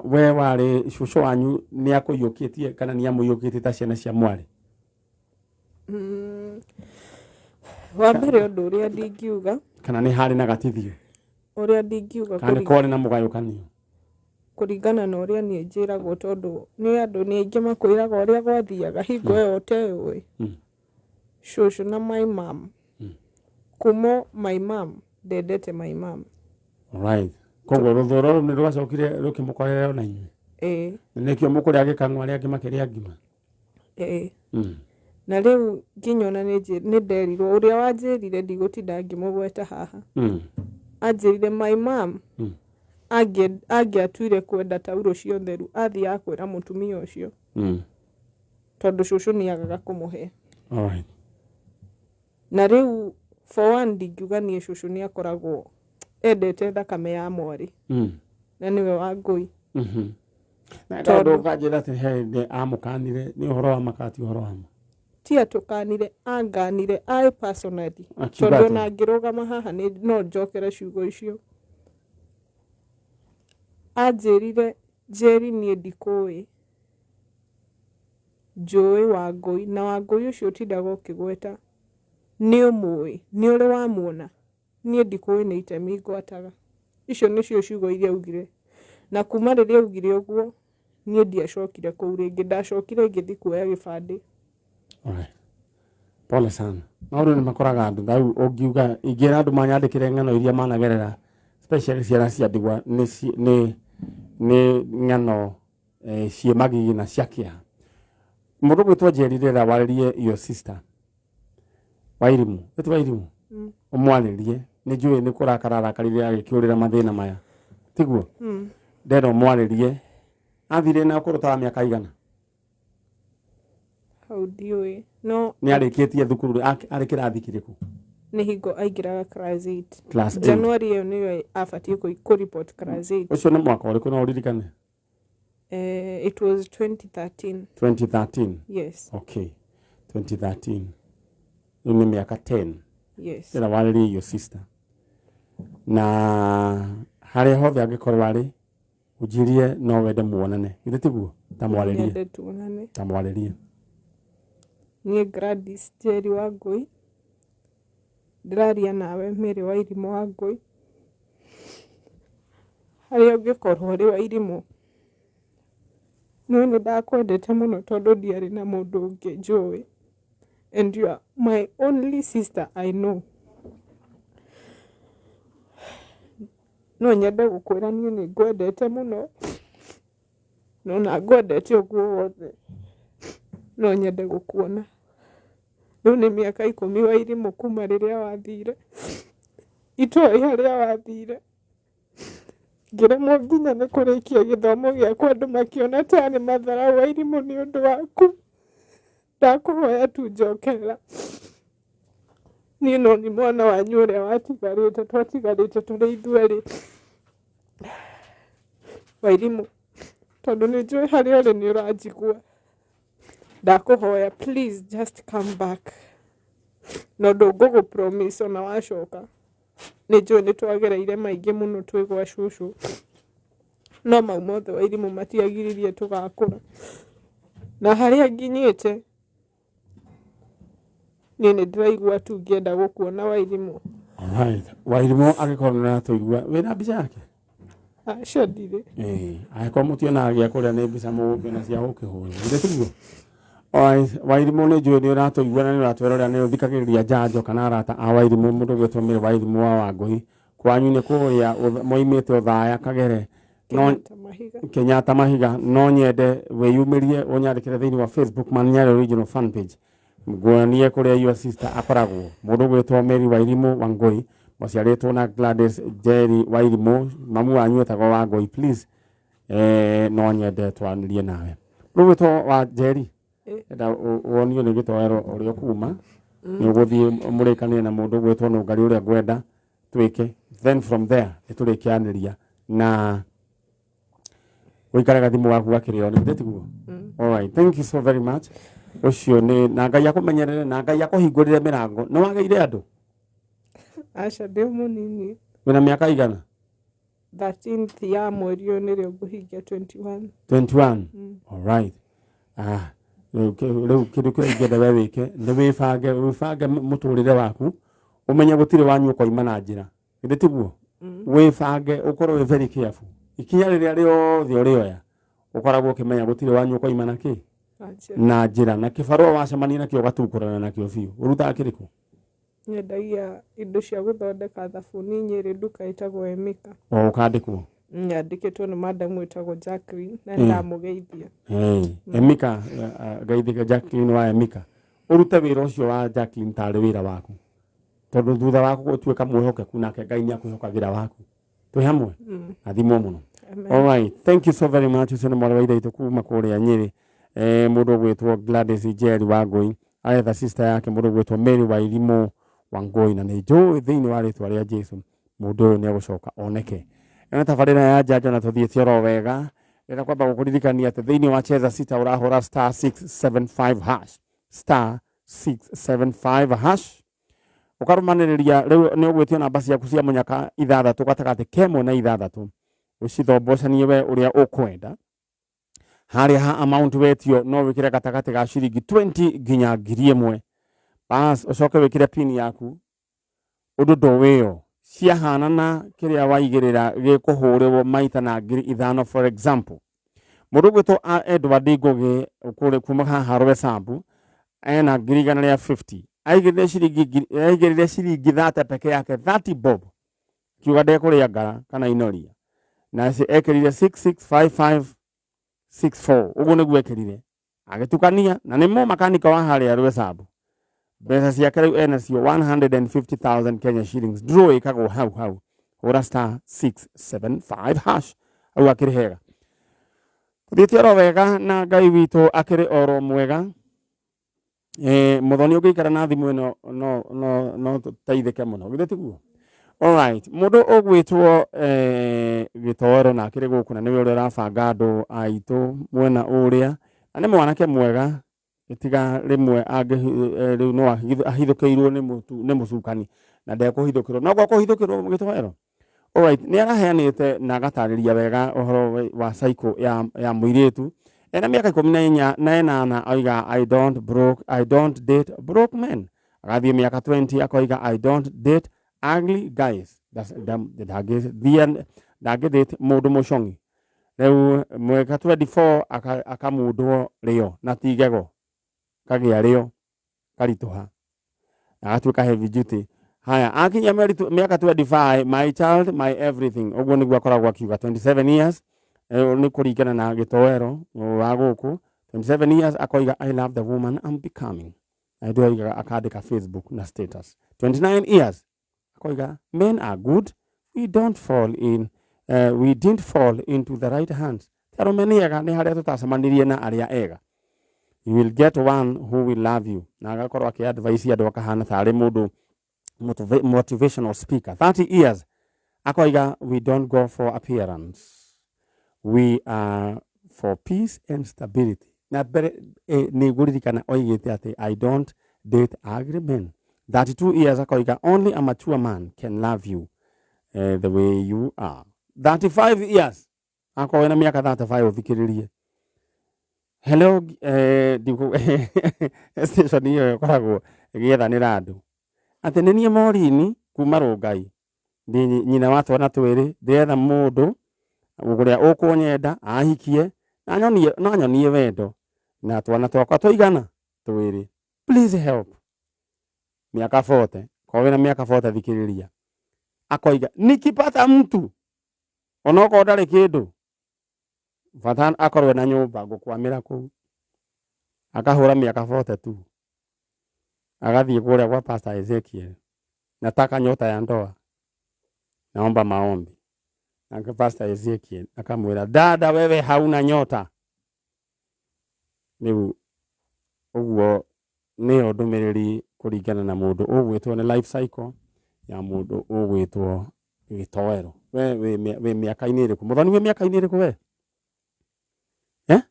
We warĩ cũcũ wanyu nĩ akũiyũkĩtie kana nĩ amũiyũkĩtie ta ciana cia mwarĩ? Wa mbere, ũndũ ũrĩa ndingiuga, Kana nĩ harĩ na gatithio? Ũrĩa ndingiuga, Kana nĩ kwarĩ na mũgayũkanio? Kũringana na ũrĩa niĩ njĩragwo, tondũ nĩ andũ nĩ aingĩ makwĩraga ũrĩa gwathiaga hingo ĩyo ũteũĩ, cũcũ na my mom, kuma my mom ndendete my mom. Alright. Koguo rũthũro rũu nĩ rwacokire rũkĩmũkorerera ona inyuĩ? Ĩĩ. Na nĩkĩo mũkũrĩa gĩkang'ũ, arĩa angĩ makĩrĩa ngima? Ĩĩ. Na rĩu nginya ona nĩ nderirwo, ũrĩa wanjĩrire, ndigũtinda ngĩmũgweta haha, anjĩrire my mom angĩatuire kwenda taurũ cio theru, athiaga kwĩra mũtumia ũcio, tondũ cũcũ nĩ agaga kũmũhe. Na rĩu for one, ndingiuga niĩ cũcũ nĩ akoragwo endete thakame ya mwarĩ, na nĩwe Wangũi. Na tondũ ũkanjĩra atĩ he hĩndĩ amũkanire, nĩ ũhoro wa makati, ũhoro wa ma? Ti atũkanire, anganire I personally. Akiuga Tondũ atĩa? ona ngĩrũgama haha no njokere ciugo icio. Anjĩrire, "Njeri, niĩ ndikũĩ, njũĩ Wangũi, na Wangũi ũcio ũtindaga ũkĩgweta nĩ ũmũĩ, nĩ ũrĩ wamuona? Niĩ ndikũĩ nĩ itemi ngwataga." Icio nĩcio ciugo iria augire, na kuma rĩrĩa augire ũguo, niĩ ndiacokire kũu rĩngĩ. Ndacokire ngĩthiĩ kuoya gĩbandĩ. Alright. Pole sana. No rĩu nĩ makoraga andũ rĩu ũngiuga ingĩra andũ manyandĩkĩre ng'ano iria managerera, especially ciana cia ndigwa, nĩ ng'ano ciĩ magigi na cia kĩeha. Mũndũ gwĩtwo Njeri, rĩra warĩrie your sister Wairimu, ĩti Wairimu, ũmwarĩrie. Nĩ njũĩ nĩ kũrakara arakarire agĩkĩũrĩra mathĩna maya, tiguo? Ndenda ũmwarĩrie. Athire na ũkũrũ ta wa mĩaka igana? Hau ndiũĩ, no Nĩ arĩkĩtie thukuru? Arĩ kĩrathi kĩrĩkũ? Nĩ hingo aingĩraga class 8. Class 8. January ĩyo nĩyo abatiĩ kũ report class 8. Ũcio nĩ mwaka ũrĩkũ, no ũririkane? It was 2013. 2013? Yes. Okay, 2013, rĩu nĩ mĩaka 10. Yes. Ĩra warĩrie your sister na harĩa hothe angĩkorwo arĩ, ũnjirie no wende muonane, githĩ tiguo? Ta mwarĩrie. Nyende tuonane. Ta mwarĩrie. Niĩ Gladys Njeri wa Ngũi ndĩraria nawe, Mary wa Irimũ wa Ngũi, harĩa ũngĩkorwo ũrĩ wa Irimũ. No nĩ ndakwendete mũno tondũ ndiarĩ na mũndũ ũngĩ njũĩ, and you are my only sister I know. No nyende gũkwĩra niĩ nĩ ngwendete mũno, no na ngwendete ũguo wothe, no nyende gũkuona. Rĩu nĩ mĩaka 10 wa Irimũ kuma rĩrĩa wathire, itoĩ harĩa wathire. Ngĩremwo nginya nĩ kũrĩkia gĩthomo gĩakwa, andũ makĩona tarĩ matharaũ wa Irimũ nĩ ũndũ waku. Ndakũhoya tu njokerera. Niĩ no nĩ mwana wanyu ũrĩa watigarĩte, twatigarĩte tũrĩ ithuerĩ wa Irimũ, tondũ nĩ njũĩ harĩa ũrĩ nĩ ũranjigua. Ndakũhoya, please just come back. Na ũndũ ngũgũ promise, ona wacoka, nĩ njũĩ nĩ twagereire maingĩ mũno twĩ gwa cũcũ, no mau mothe wa Irimũ matiagiririe tũgakũra na harĩa nginyĩte. Niĩ nĩ ndĩraigua tu ngĩenda gũkuona wa Irimũ. Alright. Wairimũ, angĩkorwo nĩ ũratũigua, wĩna mbica yake? Aca, ndirĩ. Ĩĩ, angĩkorwo mũtionaga gĩa kũrĩa, nĩ mbica mũgũkĩona cia gũkĩhũra, githĩ tiguo? Alright, Wairimũ, nĩ njũĩ nĩ ũratũigua na nĩ ũratwĩra ũrĩa nĩ ũthikagĩrĩria njanjo kana arata a Wairimũ. Mũndũ ũgwĩtwo Mary Wairimũ wa Wangũi, kwanyu nĩ kũrĩa moimĩte Othaya Kagere, no Kenyatta Mahiga. Kenyatta Mahiga. No nyende wĩyumĩrie, ũnyandĩkĩre thĩinĩ wa Facebook Man Nyarĩ original fan page, nguonie kũrĩa your sister akoragwo. Mũndũ ũgwĩtwo Mary Wairimũ Wangũi, mũciarĩtwo na Gladys Njeri Wairimũ, mamu wanyu etagwo Wangũi. Please, no nyende twaranĩrie nawe. Mũndũ ũgwĩtwo wa Njeri, enda wonio nĩ gĩtoero ũrĩa ũkuma, nĩ ũgũthiĩ mũrĩkanĩre na mũndũ ũgwĩtwo Nũngari ũrĩa ngwenda twĩke, then from there nĩ tũrĩkĩanĩria na ũikare gathimũ gaku gakĩrĩo, nĩ githĩ tiguo? Alright, thank you so very much. Ũcio nĩ na Ngai akũmenyerere na Ngai akũhingũrĩre mĩrango. Nĩ wagĩire andũ? Aca, ndĩ mũnini. Wĩna mĩaka igana? 13th ya mweri ũyũ nĩrĩo ngũhingia 21. 21. Alright. Ah, rĩu kĩndũ kĩrĩa ingĩenda we wĩke nĩ wĩbange mũtũrĩre waku, ũmenye gũtirĩ wanyu ũkoima na njĩra, githĩ tiguo? Wĩbange, ũkorwo wĩ very careful. Ikinya rĩrĩa rĩothe ũrĩoya, ũkoragwo ũkĩmenya gũtirĩ wanyu ũkoima na kĩ? Na njĩra. Na njĩra. Na kĩbarũa wacemania nakĩo ũgatukũrana nakĩo biũ. Ũrutaga kĩrĩkũ? Nyendagia indo cia gũthondeka thabuni Nyĩrĩ, nduka ĩtagwo Emika. O ũkandĩkwo? Nyandĩkĩtwo nĩ madamu ĩtagwo Jacqueline, na ndamũgeithia. Hey, Emika, geithĩka Jacqueline wa Emika. Ũrute wĩra ũcio wa Jacqueline tarĩ wĩra waku, tondũ thutha waku gũtuĩka mwĩhokeku, nake Ngai nĩ akwĩhokagĩra waku. Twĩ hamwe? Athimwo mũno. Amen. All right, thank you so very much. Ũcio nĩ mwarĩ wa ithe witũ kuma kũrĩa Nyĩrĩ, mũndũ ũgwĩtwo Gladys Njeri Wangũi, aretha sister yake, mũndũ ũgwĩtwo Mary Wairimũ Wangũi, na nĩ njũĩ thĩinĩ wa rĩtwa rĩa Jesu mũndũ ũyũ nĩ egũcoka oneke. Ĩno tabarĩra ya njanjo na tũthiĩte oro wega. Ndĩrenda kwamba gũkũririkania atĩ thĩinĩ wa Cheza Sita ũrahũra *675#, *675#, ũkarũmanĩrĩria. Rĩu nĩ ũgwĩtio namba ciaku cia mũnyaka ithathatũ, gatagatĩ kemwe na ithathatũ, ũcithombocanie we ũrĩa ũkwenda. Harĩa ha amount wetio no wĩkĩre gatagatĩ ga ciringi 20 nginya 1,000. Bas, ũcoke wĩkĩre pin yaku. Ũndũ ndũwĩyo ciahanana kĩrĩa waigĩrĩra gĩkũhũrĩrwo maita na 5,000. For example, mũndũ ũgwĩtwo Edward Ngũgĩ kũrĩ kuma haha Rwesambu ena 150,000. Aigĩrĩre ciringi 30 peke yake, 30 bob, kiuga ndekũrĩa ngara kana inoria, na ekĩrire 665564, ũguo nĩguo ekĩrire agĩtukania, na nĩ makanika wa harĩa Rwesambu. Mbeca ciake rĩu enacio 150,000 Kenya shillings. Draw ĩkagwo hau hau. Hũra *675# hau. Akĩrĩ hega, tũthiĩte oro wega na Ngai witũ akĩrĩ oro mwega. Mũthoni, ũngĩikara na thimũ ĩno no tũteithĩke mũno, githĩ tiguo? Alright, mũndũ ũgwĩtwo gĩtoero na akĩrĩ gũkũ, na nĩwe ũrĩa ũrabanga andũ aitũ mwena ũrĩa, na nĩ mwanake mwega, tiga rĩmwe rĩu no ahithũkĩirwo nĩ mũcukani, na ndekũhithũkĩrwo no gwa kũhithũkĩrwo gĩtoero. Alright, nĩ araheanĩte na agatarĩria wega ũhoro wa cycle ya mũirĩtu. Ena mĩaka 18 oiga, "I don't date broke men." Agathiĩ mĩaka 20 akoiga, "I don't date ugly guys." Ndangĩthiĩ, ndangĩdate mũndũ mũcong'i. Rĩu mwaka 24 akamundwo rĩo na ti igego, kagĩa rĩo karitũha, agatuĩka heavy duty. Haya, akinya mĩaka 25, "My child, my everything," ũguo nĩguo akoragwo akiuga. 27 years, nĩ kũringana na gĩtoero wa gũkũ, 27 years akoiga, "I love the woman I'm becoming." Na hĩndĩ ĩyo oigaga akandĩka Facebook na status. 29 years akoiga, "Men are good, we didn't fall into the right hands." Ti arũme nĩ ega, nĩ harĩa tũtacemanirie na arĩa ega. "You will get one who will love you." Na agakorwo akĩ advice andũ, akahana tarĩ mũndũ motivational speaker. 30 years akoiga, "We don't go for appearance, we are for peace and stability." Na mbere nĩ ngũririkana oigĩte atĩ, "I don't date ugly men." 32 years akoiga, "Only a mature man can love you the way you are." 35 years, akorwo wĩna mĩaka 35, ũthikĩrĩrie. Hello, station ĩyo ĩkoragwo ĩgĩethanĩra andũ atĩ nĩ niĩ Morini kuma Rũngai, ndĩ nyina wa twana twĩrĩ, ndĩretha mũndũ ũrĩa ũkũnyenda ahikie na nyonie wendo na twana twakwa tũigana twĩrĩ. Please help. Miaka 40, korwo wĩna mĩaka 40, thikĩrĩria. Akoiga, "Nikipata mtu onokorwo ndarĩ kĩndũ, bata akorwo na nyũmba, ngũkwamĩra kũu." Akahũra mĩaka 42, agathiĩ kũrĩa kwa Pastor Ezekiel, "Nataka nyota ya ndoa, naomba maombi." Nake Pastor Ezekiel akamwĩra, "Dada, wewe hauna nyota." Rĩu ũguo nĩyo ndũmĩrĩri kũringana na mũndũ ũgwĩtwo nĩ life cycle ya mũndũ ũgwĩtwo gĩtoero. We wĩ mĩaka-inĩ ĩrĩkũ, mũthoni? Wĩ mĩaka-inĩ ĩrĩkũ we, eh?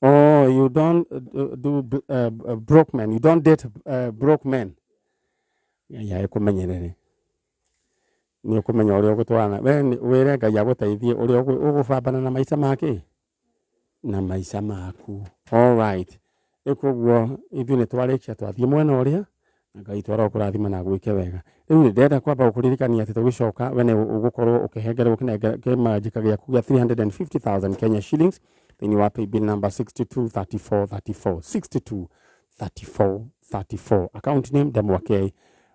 Oh, you don't do broke men. You don't date broke men. Ya ĩkũmenyerere. Nĩ ũkũmenya ũrĩa ũgũtwarana. We wĩre Ngai agũteithie ũrĩa ũgũbambana na maica make na maica maku. All right. Rĩu koguo ithuĩ nĩ twarĩkia twathiĩ mwena ũrĩa na Ngai twara ũkũrathima na agwĩke wega. Rĩu nĩ ndĩrenda kwamba gũkũririkania atĩ tũgĩcoka we nĩ ũgũkorwo ũkĩhengerwo kĩmanjĩka gĩaku gĩa 350,000 Kenya shillings thĩinĩ wa paybill number 623434 623434, account name Ndemwa K.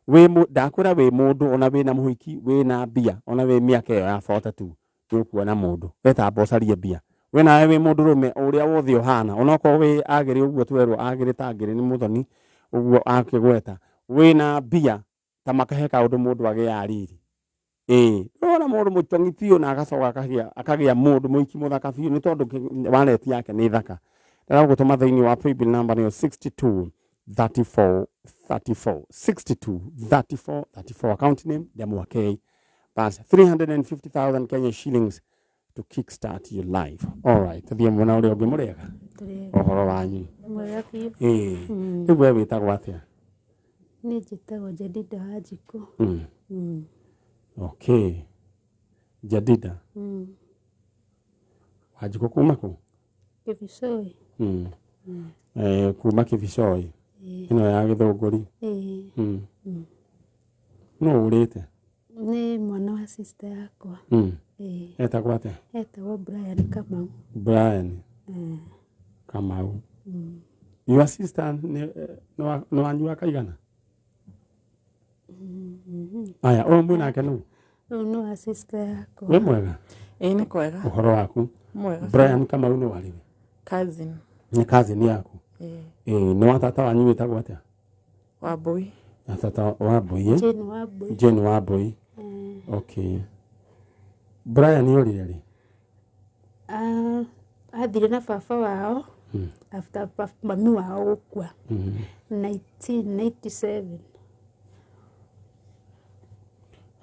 Wĩ ndakwĩra wĩ mũndũ ona wĩna mũhiki, wĩna mbia, ona wĩ mĩaka ĩyo ya 42 nĩ ũkuona mũndũ wetamba ũcarie mbia. We nawe wĩ mũndũ rũme ũrĩa wothe ũhana, onokorwo wĩ agĩrĩ ũguo twerwo agĩrĩ ta ngĩrĩ nĩ mũthoni ũguo akĩgweta, wĩna mbia ta makahe kaũndũ mũndũ agĩaga riri. Ĩĩ ona mũndũ mũtongi biũ na agacoka akagĩa mũndũ mũiki mũthaka biũ nĩ tondũ wallet yake nĩ thaka. Ndĩrenda gũtũma thĩinĩ wa paybill number nĩyo 62 34 34 62 34 34, account name Ndemwa K. That's 350,000 Kenya shillings to kickstart your life. All right, tuthiĩ mwena ũrĩa ũngĩ. Mũrĩega? Ũhoro wanyu? Mwega biũ. Ĩĩ, rĩu we wĩtagwo atĩa? Niĩ njĩtagwo Jedida Wanjikũ. Okay, Jadida Wanjikũ kuma kũ? Kĩbicoi. Kuma Kĩbicoi ĩno ya Gĩthũngũri? Ĩĩ. Nũ ũrĩte? Nĩ mwana wa sister yakwa. Ĩĩ. Etagwo atĩa? Etagwo Brian Kamau. Brian Kamau. Your sister nĩ wanyu wa kaigana? Aya, ũyũ mwĩ nake nũ? Ũyũ nĩ wa sister yakwa. Wĩ mwega? Ĩĩ, nĩ kwega. Ũhoro waku? Mwega. Brian Kamau nĩ warĩwe? Cousin. Nĩ cousin yaku? Ĩĩ. Ĩĩ, nĩ wa tata wanyu wĩtagwo atĩa? Wambui. Na tata wa Mbui, eh? Jane Wambui. Jane Wambui. Okay, Brian orire rĩ? Ah, athire na baba wao after mami wao gũkua 1997.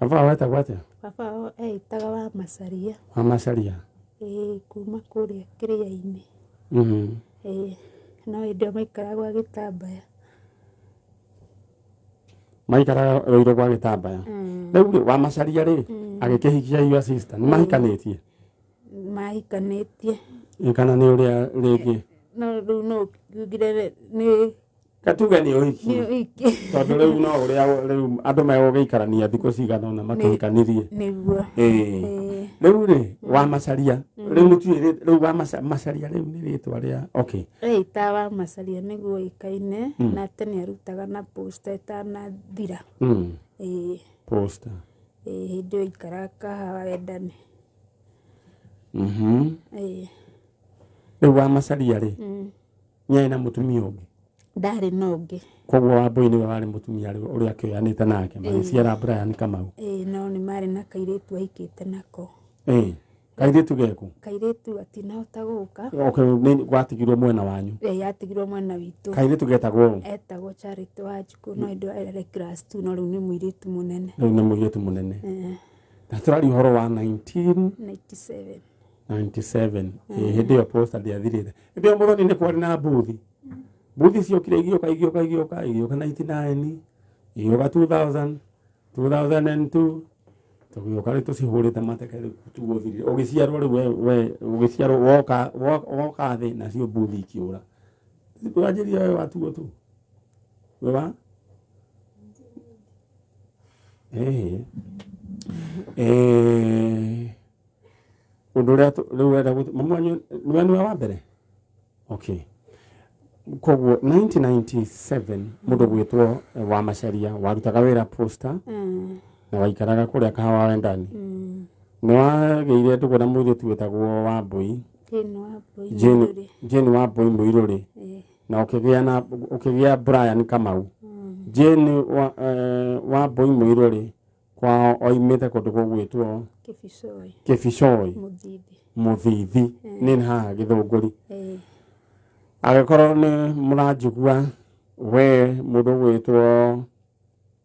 Baba wao etagwo atĩa? Baba wao eĩtaga wa Macaria. Wa Macaria. Ĩĩ, kuma kũrĩa kĩrĩa-inĩ. Ĩĩ, no hĩndĩ ĩyo maikaraga gwa Gĩtambaya. Maikaraga rũirũ gwa Gĩtambaya. Rĩu rĩ, wa Macaria rĩ, agĩkĩhikia your sister, nĩ mahikanĩtie? Mahikanĩtie. Ĩ, kana nĩ ũrĩa rĩngĩ? No rĩu no ngire nĩ Katuge nĩ ũhiki. Nĩ ũhiki. Tondũ rĩu no ũrĩa rĩu andũ megũgĩikarania thikũ cigana ũna makĩhikanirie. Nĩguo. Ĩĩ. Ĩĩ. Rĩu rĩ, wa Macaria rĩu mũtiũĩ rĩu wa Macaria rĩu nĩ rĩtwa rĩa, okay. Eĩtaga wa Macaria nĩguo oĩkaine, na tene arutaga na Posta ĩtanathira. Ĩĩ. Posta. Ĩĩ, hĩndĩ ĩyo aikaraga Kahawa Wendani. Ĩĩ. Rĩu wa Macaria rĩ, nĩarĩ na mũtumia ũngĩ? Ndarĩ na ũngĩ. Koguo Wambui nĩwe warĩ mũtumia rĩu ũrĩa akĩoyanĩte nake magĩciara Brian Kamau? Ĩĩ, no nĩ marĩ na kairĩtu ahikĩte nako. Ĩĩ, kairĩtu geku? Kairĩtu gatinahota gũka. Okay, nĩ gwatigirwo mwena wanyu? Ĩĩ, yatigirwo mwena witũ. Kairĩtu getagwo ũ? Etagwo Charity Wanjikũ, no hĩndĩ ĩyo arĩ class 2, no rĩu nĩ mũirĩtu mũnene. Rĩu nĩ mũirĩtu mũnene. Ĩĩ. Na tũraria ũhoro wa 19 97. 97. Ĩĩ, hĩndĩ ĩyo Posta ndĩathirĩte. Hĩndĩ ĩyo mũthoni nĩ kwarĩ na mbuthi. Mbuthi ciokire igĩũka igĩũka igĩũka igĩũka 99, igĩũka 2000, 2002, tũgĩũka rĩu tũcihũrĩte mateke. Rĩu tugũthirire ũgĩciarwo rĩu we ũgĩciarwo woka thĩ nacio mbuthi ikĩũra. Wanjĩria we watuo tu we wa ĩĩ ũndũ ũrĩa rĩu wenda mamu wanyu nĩwe wa mbere. Okay, koguo 1997 mũndũ gwĩtwo wa Macaria warutaga wĩra Posta na waikaraga kũrĩa Kahawa Wendani nĩ wagĩire ndũgũ na mũirĩtu wĩtagwo Wambui. Jane Wambui. Jane. Mũirũrĩ. Jane Wambui Mũirũrĩ. Ĩĩ. Na ũkĩgĩa Brian Kamau. Jane Wambui Mũirũrĩ kwao oimĩte kũndũ gũgwĩtwo Kĩbicoi. Kĩbicoi. Mũthithi. Mũthithi nĩ haha Gĩthũngũri. Ĩĩ. Angĩkorwo nĩ mũranjigua, we mũndũ gwĩtwo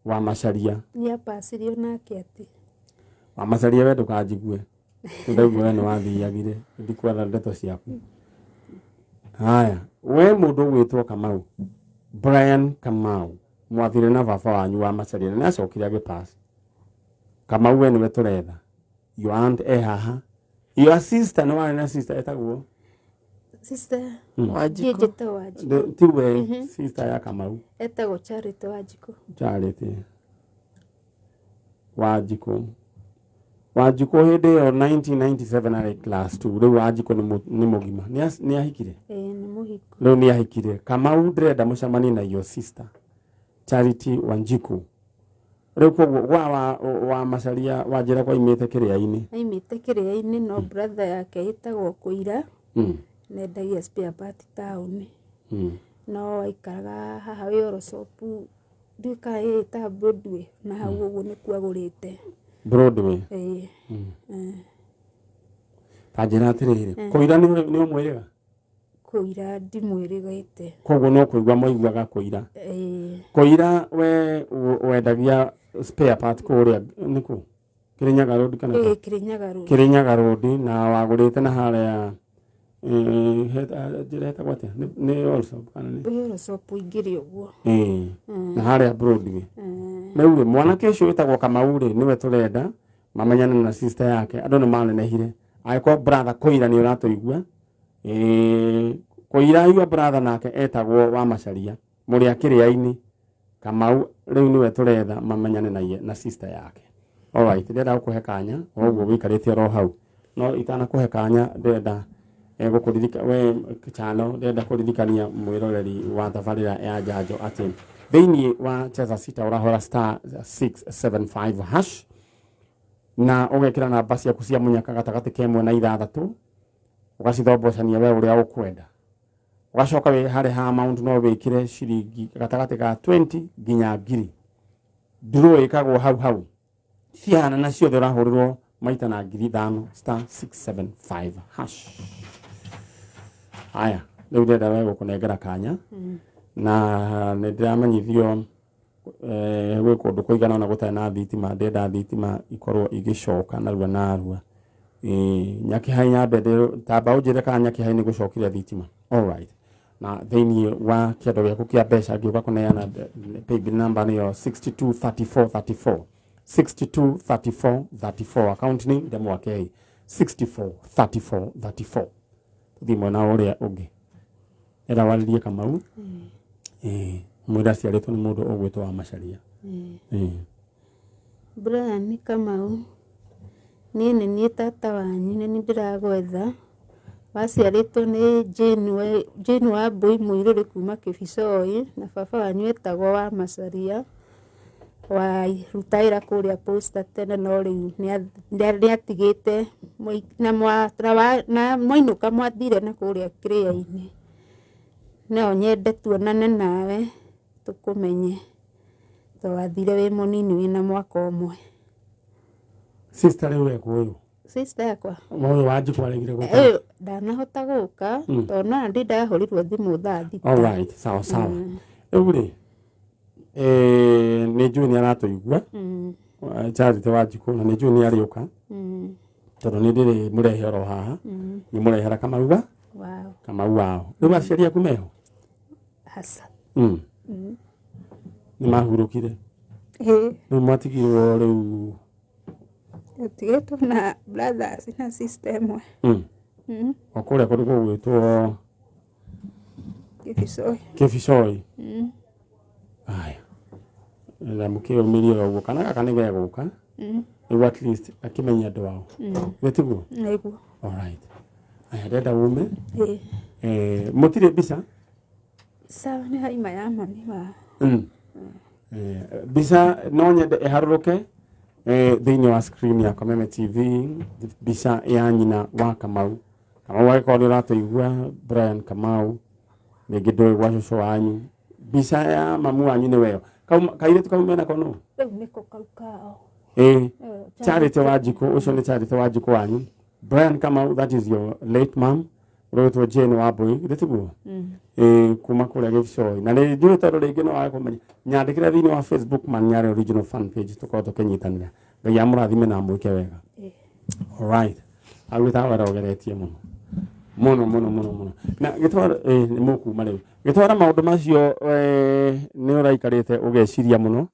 wa Macaria. Nĩ apacirio nake atĩ Wa Macaria, we ndũkanjigue, ndaigua we nĩ wathiagire, ndikwetha ndeto ciaku. Haya, we mũndũ gwĩtwo Kamau, Brian Kamau, mwathire na baba wanyu wa Macaria na nĩacokire agĩpass. Kamau we nĩwe tũretha. Your aunt e haha. Your sister nĩ warĩ na sister etagwo Sister niĩ Wanjikũ. njĩtagwo Wanjikũ. Ti we sister ya Kamau. Etagwo Charity Wanjikũ. Charity Wanjikũ. Wanjikũ hĩndĩ ĩyo 1997 arĩ class 2. Rĩu Wanjikũ nĩ mũgima. Nĩ ahikire? Ĩĩ nĩ mũhiku. Rĩu nĩ ahikire. Kamau ndĩrenda mũcemanie na your sister Charity Wanjiku. Rĩu koguo gwa wa Macharia wanjĩra kwaimĩte kĩrĩa-inĩ. Aimĩte kĩrĩa-inĩ no brother yake ĩtagwo Kũira nendagia spare part taũni. No aikaraga haha wĩ Orocopu ndiũĩ kana ĩtaga Broadway na hau ũguo nĩkuo agũrĩte. Broadway. Ĩĩ. Ta njĩra atĩrĩrĩ, Kũira nĩ ũmwĩrĩga? Kũira ndimwĩrĩgĩte. Koguo no kũigua mwaiguaga Kũira. Ĩĩ. Kũira we wendagia spare part kũrĩa nĩkũ? Kĩrĩnyaga Road kana Ĩĩ kũ? Kĩrĩnyaga Road. Kĩrĩnyaga Road na wagũrĩte na harĩa njĩra ĩtagwo atĩa? Nĩ Allsops kana nĩ? Wĩ Orocopu ingĩrĩ ũguo. Ĩĩ. Na harĩa Broadway. Rĩu rĩ, mwanake ũcio wĩtagwo Kamau rĩ, nĩwe tũrenda mamenyane na sister yake. Andũ nĩ manenehire. Angĩkorwo brother Kũira nĩ ũratũigua, Kũira your brother nake etagwo wa Macharia, mũrĩ a kĩrĩa-inĩ. Kamau rĩu nĩwe tũretha mamenyane na sister yake. Alright, ndĩrenda gũkũhe kanya o ũguo wĩikarĩte oro hau. No itanakũhe kanya ndĩrenda gũkũririka we chano, ndĩrenda kũririkania mwĩroreri wa tabarĩra ya njanjo atĩ thĩinĩ wa Cheza Sita ũrahũra star 675 hash na ũgekĩra namba ciaku cia mũnyaka gatagatĩ ka 1 na 6 ũgacithombocania we ũrĩa ũkwenda. Ũgacoka wĩ harĩ ha amount no wĩkĩre ciringi gatagatĩ ka 20 nginya 1000. Draw ĩkagwo hau hau. Cihana na ciothe ũrahũrĩrwo maita na 5,000 star 675 hash. Haya, rĩu ndĩrenda we gũkũnengera kanya na nĩ ndĩramenyithio gwĩ kũndũ kũigana ũna gũtarĩ na thitima. Ndĩrenda thitima ikorwo igĩcoka narua narua. Nyakĩhai nyambe tamba ũnjĩre kana Nyakĩhai nĩ gũcokire thitima. Alright. Na thĩinĩ wa kĩando gĩaku kĩa mbeca ngĩũka kũneana paybill number nĩyo 623434 623434 account name Ndemwa K 643434. Tũthiĩ mwena ũrĩa ũngĩ. Enda warĩrie Kamau. Mwĩre aciarĩtwo nĩ mũndũ ũgwĩtwo wa Macharia. Brian Kamau, niĩ nĩ niĩ tata wanyu, nĩ niĩ ndĩragwetha. Waciarĩtwo nĩ Jane Wambui Mũirũrĩ kuma Kĩbicoi na baba wanyu etagwo wa Macharia. Waruta wĩra kũrĩa Posta tene no rĩu nĩatigĩte na mwainũka mwathire na kũrĩa kĩrĩa-inĩ. No nyende tuonane nawe tũkũmenye tondũ wathire wĩ mũnini wĩna mwaka ũmwe. Sister rĩu ekũ ũyũ? Sister yakwa? Ũyũ Wanjikũ aregire gũka. Ũyũ ndanahota gũka tondũ no ndĩ ndahũrirwo thimũ thaa 6. Alright, sawa sawa. Rĩu rĩ, nĩ njũĩ nĩ aratũigua Charity Wanjikũ na nĩ njũĩ nĩ arĩũka tondũ nĩ ndĩrĩ mũrehe oro haha. Nĩ mũrehera Kamau wa? Wow. Kamau wao. Rĩu aciari aku meho? Aca. Nĩ mahurũkire? Ĩĩ. Rĩu mwatigirwo rĩu? Tũtigĩtwo na brothers na sister ĩmwe. O kũrĩa kũndũ gũgwĩtwo Kĩbicoi. Kĩbicoi. Aya. Na mũkĩũmĩrie o ũguo kana gaka nĩ gegũka. Rĩu at least akĩmenye andũ ao. Githĩ tiguo? Nĩguo. Alright. Aya ndĩrenda ume. Ĩĩ. Mũtirĩ mbica? Sawa nĩ haima ya mami wao. Mbica no nyende ĩharũrũke thĩinĩ wa screen ya Kameme TV, mbica ya nyina wa Kamau. Kamau angĩkorwo nĩ ũratũigua, Brian Kamau, rĩngĩ ndũĩ gwa cũcũ wanyu. Mbica ya mamu wanyu nĩ weyo. Kairĩtu kau menako nũ? Rĩu nĩko kau kao. Charity Wanjikũ, ũcio nĩ Charity Wanjikũ wanyu. Brian Kamau, that is your late mom. Ũrĩtwo Jane Wambui, githĩ tiguo? Kuma kũrĩa Gĩbicoi. Na nĩ njũĩ tondũ rĩngĩ no wage kũmenya. Nyandĩkĩre thĩinĩ wa Facebook Man Nyarĩ Original Fan Page tũkorwo tũkĩnyitanĩra. Ngai amũrathime na amwĩke wega. Alright. Agwĩtaga wera ũgeretie mũno. Mũno mũno mũno mũno. Na gĩtwara nĩ mũkuma rĩu. Gĩtwara maũndũ macio nĩ ũraikarĩte ũgeciria mũno.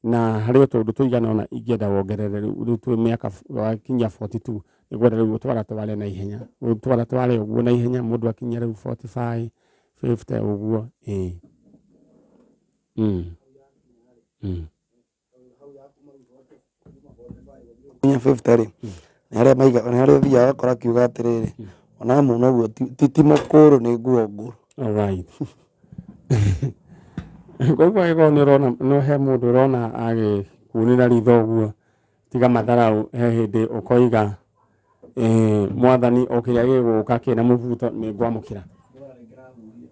Na harĩ o tũndũ tũigana ũna ingĩenda wongerere rĩu twĩ mĩaka wakinyia 42 nĩngwenda rĩu ũtwara tware na ihenya, ũtwara tware ũguo na ihenya mũndũ akinyia rĩu 45 50 ũguo ĩĩ. Kinya 50 rĩ, nĩ harĩa maiga nĩ harĩa ũthiaga ũgakora akiuga atĩrĩrĩ, ona mũno ũguo ti mũkũrũ nĩ nguo ngũrũ. Alright. Koguo angĩkorwo nĩ ũrona no he mũndũ ũrona agĩkunĩra ritho ũguo, tiga matharaũ, he hĩndĩ ũkoiga mwathani o kĩrĩa gĩgũka kĩna mũbuto nĩ ngwamũkĩra.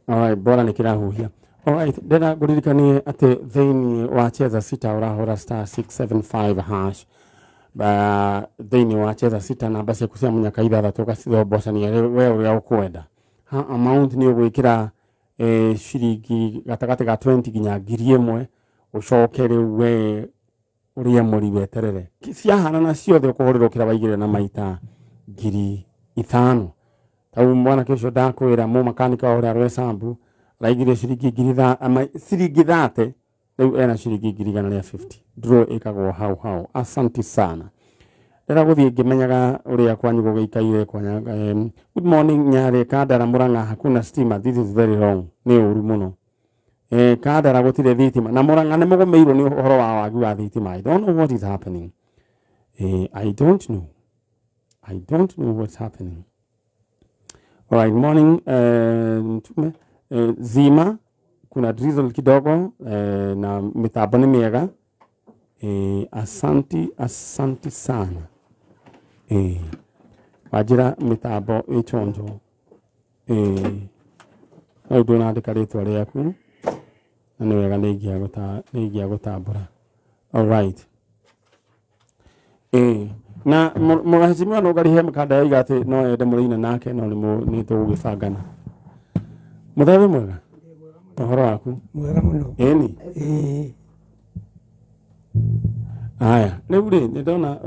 Alright, bora nĩ kĩrahuhia. Alright, ndĩrenda ngũririkanie atĩ thĩinĩ wa Cheza Sita ũrahũra star 675 hash. Ba thĩinĩ wa Cheza Sita namba ciaku cia mũnyaka ithathatũ ũgacithombocania we ũrĩa ũkwenda. Ha amount nĩ ũgwĩkĩra ciringi gatagatĩ ga 20 nginya 1000 ũcoke rĩu we ũrĩe mũri weterere. Ciahanana ciothe ũkũhũrĩrwo kĩrĩa waigĩrĩra na maita 5000. Tau mwanake ũcio ndakwĩra mũmakanika ũrĩa Rwesambu araigire ciringi ciringi 30 rĩu ena ciringi 150. Draw ĩkagwo hau hau. Asanti sana. Ndĩrenda gũthiĩ ngĩmenyaga ũrĩa kwanyu gũgĩikaire kwanya. Good morning Nyarĩ Kandara Murang'a hakuna stima, this is very wrong. Nĩ ũru mũno. Kandara gũtirĩ thitima na Murang'a nĩ mũgũmĩirwo nĩ ũhoro wa wagi wa thitima. I don't know what is happening. I don't know. I don't know what's happening. All right, morning Mtume. Zima kuna drizzle kidogo na mitambo nĩ mĩega. Asanti, asanti sana. Wajira mitambo ĩchonjo. No ndũnandĩka rĩtwa rĩaku na nĩ wega nĩ gũtambũra. All right. Na mũhecimiwa no ngarihe mũkanda yoiga atĩ no ende mũrĩine nake no nĩ tũgũgĩbangana. Mũthee wĩ mwega? Ũhoro waku? Mwega mũno. Ĩni? Ĩĩ. Aya, rĩu rĩ nĩ ndona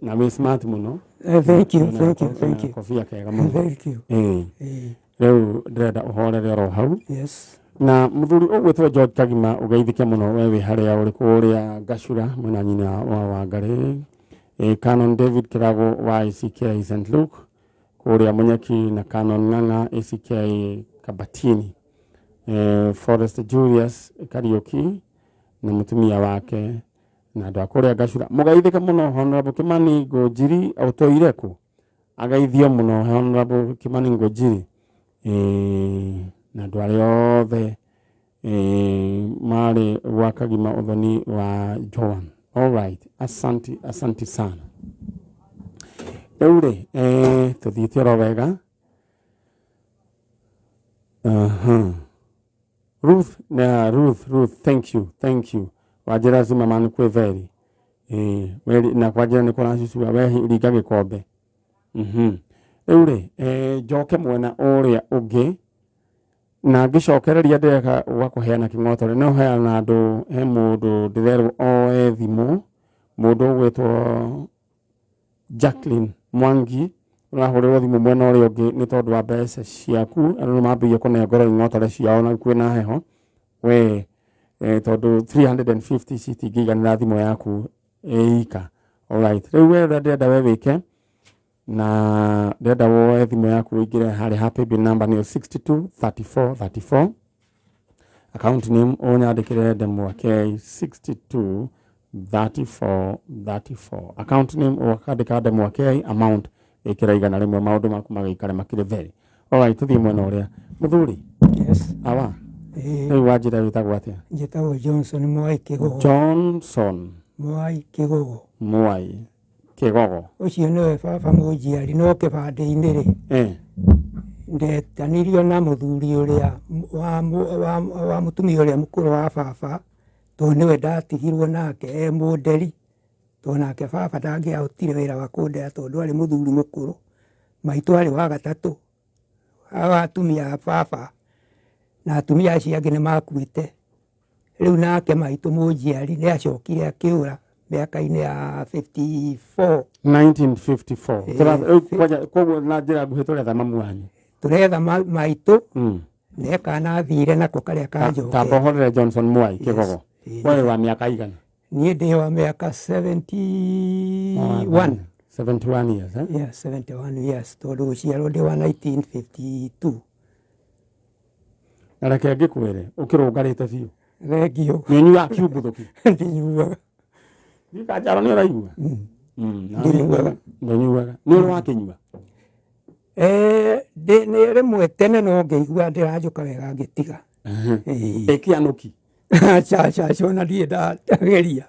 na wĩ smart mũno. Thank you, thank you, thank you. Kobia kega mũno. Thank you. Rĩu ndĩrenda ũhorere oro hau. Yes. Na mũthuri ũgwĩtwo George Kagima ũgeithĩke mũno we wĩ harĩa ũrĩ kũrĩa Gacura mwena nyina wa Wangarĩ. Canon David Kirago wa ACK St Luke kũrĩa Munyaki na Canon Ng'ang'a ACK Kabatini. Forest Julius Kariuki na mũtumia wake na andũ a kũrĩa Gacura. Mũgeithĩke mũno Honorable Kimani Ngũnjiri ũtũire kũ? Ageithio mũno Honorable Kimani Ngũnjiri. Na andũ arĩa othe marĩ gwa Kagima ũthoni wa Joan. All right, asanti, asanti sana. Rĩu rĩ tũthiĩte oro wega. Ruth, na Ruth, Ruth, thank you, thank you. Wajira Zimmerman kwĩ very. Na kwanjĩra nĩ kũracucua we ringa gĩkombe. Rĩu rĩ njoke mwena ũrĩa ũngĩ na ngĩcokereria ndĩreka gwa kũheana kĩng'otore no heana andũ he mũndũ ndĩrerwo oe thimũ mũndũ ũgwĩtwo Jacqueline Mwangi ũrahũrĩrwo thimũ mwena ũrĩa ũngĩ nĩ tondũ wa mbeca ciaku andũ nĩ mambĩrĩria kũnengera ing'otore ciao na kwĩna heho we tondũ 350 citingĩiganĩra thimũ yaku ĩika. Alright, rĩu we ũrĩa ndĩrenda we wĩke na ndĩrenda woe thimũ yaku ũingĩre harĩa ha paybill number nĩyo 62 34 34 account name ũnyandĩkĩre Ndemwa K 62 34 34 account name ũkandĩka Ndemwa K amount ĩkĩra 100 maũndũ maku magĩikare makĩrĩ very. Alright, tũthiĩ mwena ũrĩa mũthuri. Yes. Awa. Rĩu wanjĩra wĩtagwo atĩa? Njĩtagwo Johnson Mwai Kĩgogo. Johnson Mwai Kĩgogo. Mwai Kĩgogo. Ũcio nĩwe baba mũnjiari no kĩbandĩ-inĩ rĩ. Ndetanirio na mũthuri ũrĩa wa mũtumia ũrĩa mũkũrũ wa baba tondũ nĩwe ndatigirwo nake e mũnderi tondũ nake baba ndangĩahotire wĩra wa kũndera tondũ arĩ mũthuri mũkũrũ. Maitũ arĩ wa gatatũ wa atumia a baba na atumia acio angĩ nĩ makuĩte. Rĩu nake maitũ mũnjiari nĩ acokire akĩũra mĩaka-inĩ ya 54. 1954. Koguo na njĩra nguhĩ tũretha mamu wanyu. Tũretha maitũ Nĩ kana thire nako karĩa kanjoke. Tamba ũhorere Johnson Mwai Kĩgogo. Yes. Warĩ wa mĩaka igana? Niĩ ndĩ wa mĩaka 71. 71 years, eh? Yeah, 71 years, tondũ gũciarwo ndĩ wa 1952. Na reke ngĩkwĩre, ũkĩrũngarĩte biũ. Thengio. Nĩ ũnyuaga kiumbuthũki? Ndinyuaga. Kanjaro nĩ ũraigua? Ndinyuaga. Ndũnyuaga. Nĩ ũrĩ wakĩnyua? Nĩ rĩmwe tene no ngĩigua ndĩranjũka wega ngĩtiga. Ĩkĩanũki? Aca, aca, aca, ona ndirĩ ndageria.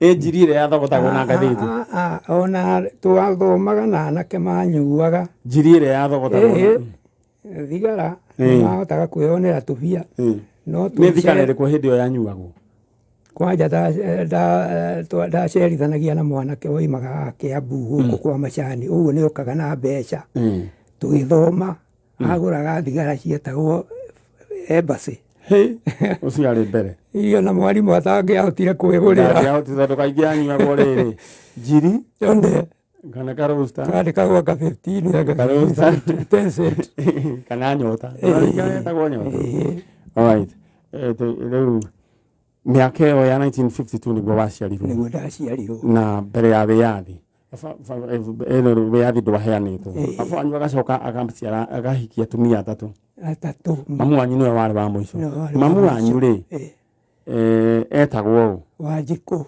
Ĩ njiri ĩrĩa yathogotagwo na ngathĩti? Ona twathomaga na anake manyuaga. Njiri ĩrĩa yathogotagwo na Thigara nĩmahotaga kwĩyonera tũbia. No Nĩ thigara ĩrĩkũ hĩndĩ ĩyo yanyuagwo? Kwanja ndacerithanagia na mwanake woimaga Kĩambu gũkũ kwa macani, ũguo nĩ okaga na mbeca. Tũgĩthoma agũraga thigara cietagwo Embassy. Ũcio arĩ mbere. Irio na mwarimũ atangĩahotire kwĩgũrĩra. Ndangĩahotire tondũ kaingĩ yanyuagwo rĩrĩ njiri Yone. kana karosta. Kandĩkagwo ka 15 Karosta. 10 cent. Kana nyota. Etagwo nyota. Alright. Rĩu mĩaka ĩyo ya 1952 nĩguo waciarirwo? Nĩguo ndaciarirwo. Na mbere ya wĩyathi. Ĩno wĩyathi ndwaheanĩtwo. Baba wanyu agacoka agaciara agahikia atumia atatũ. Atatũ. Mamu wanyu nĩwe warĩ wa mũico. Nĩwe warĩ wa Mamu mũico. wanyu rĩ, etagwo ũ? Wanjikũ.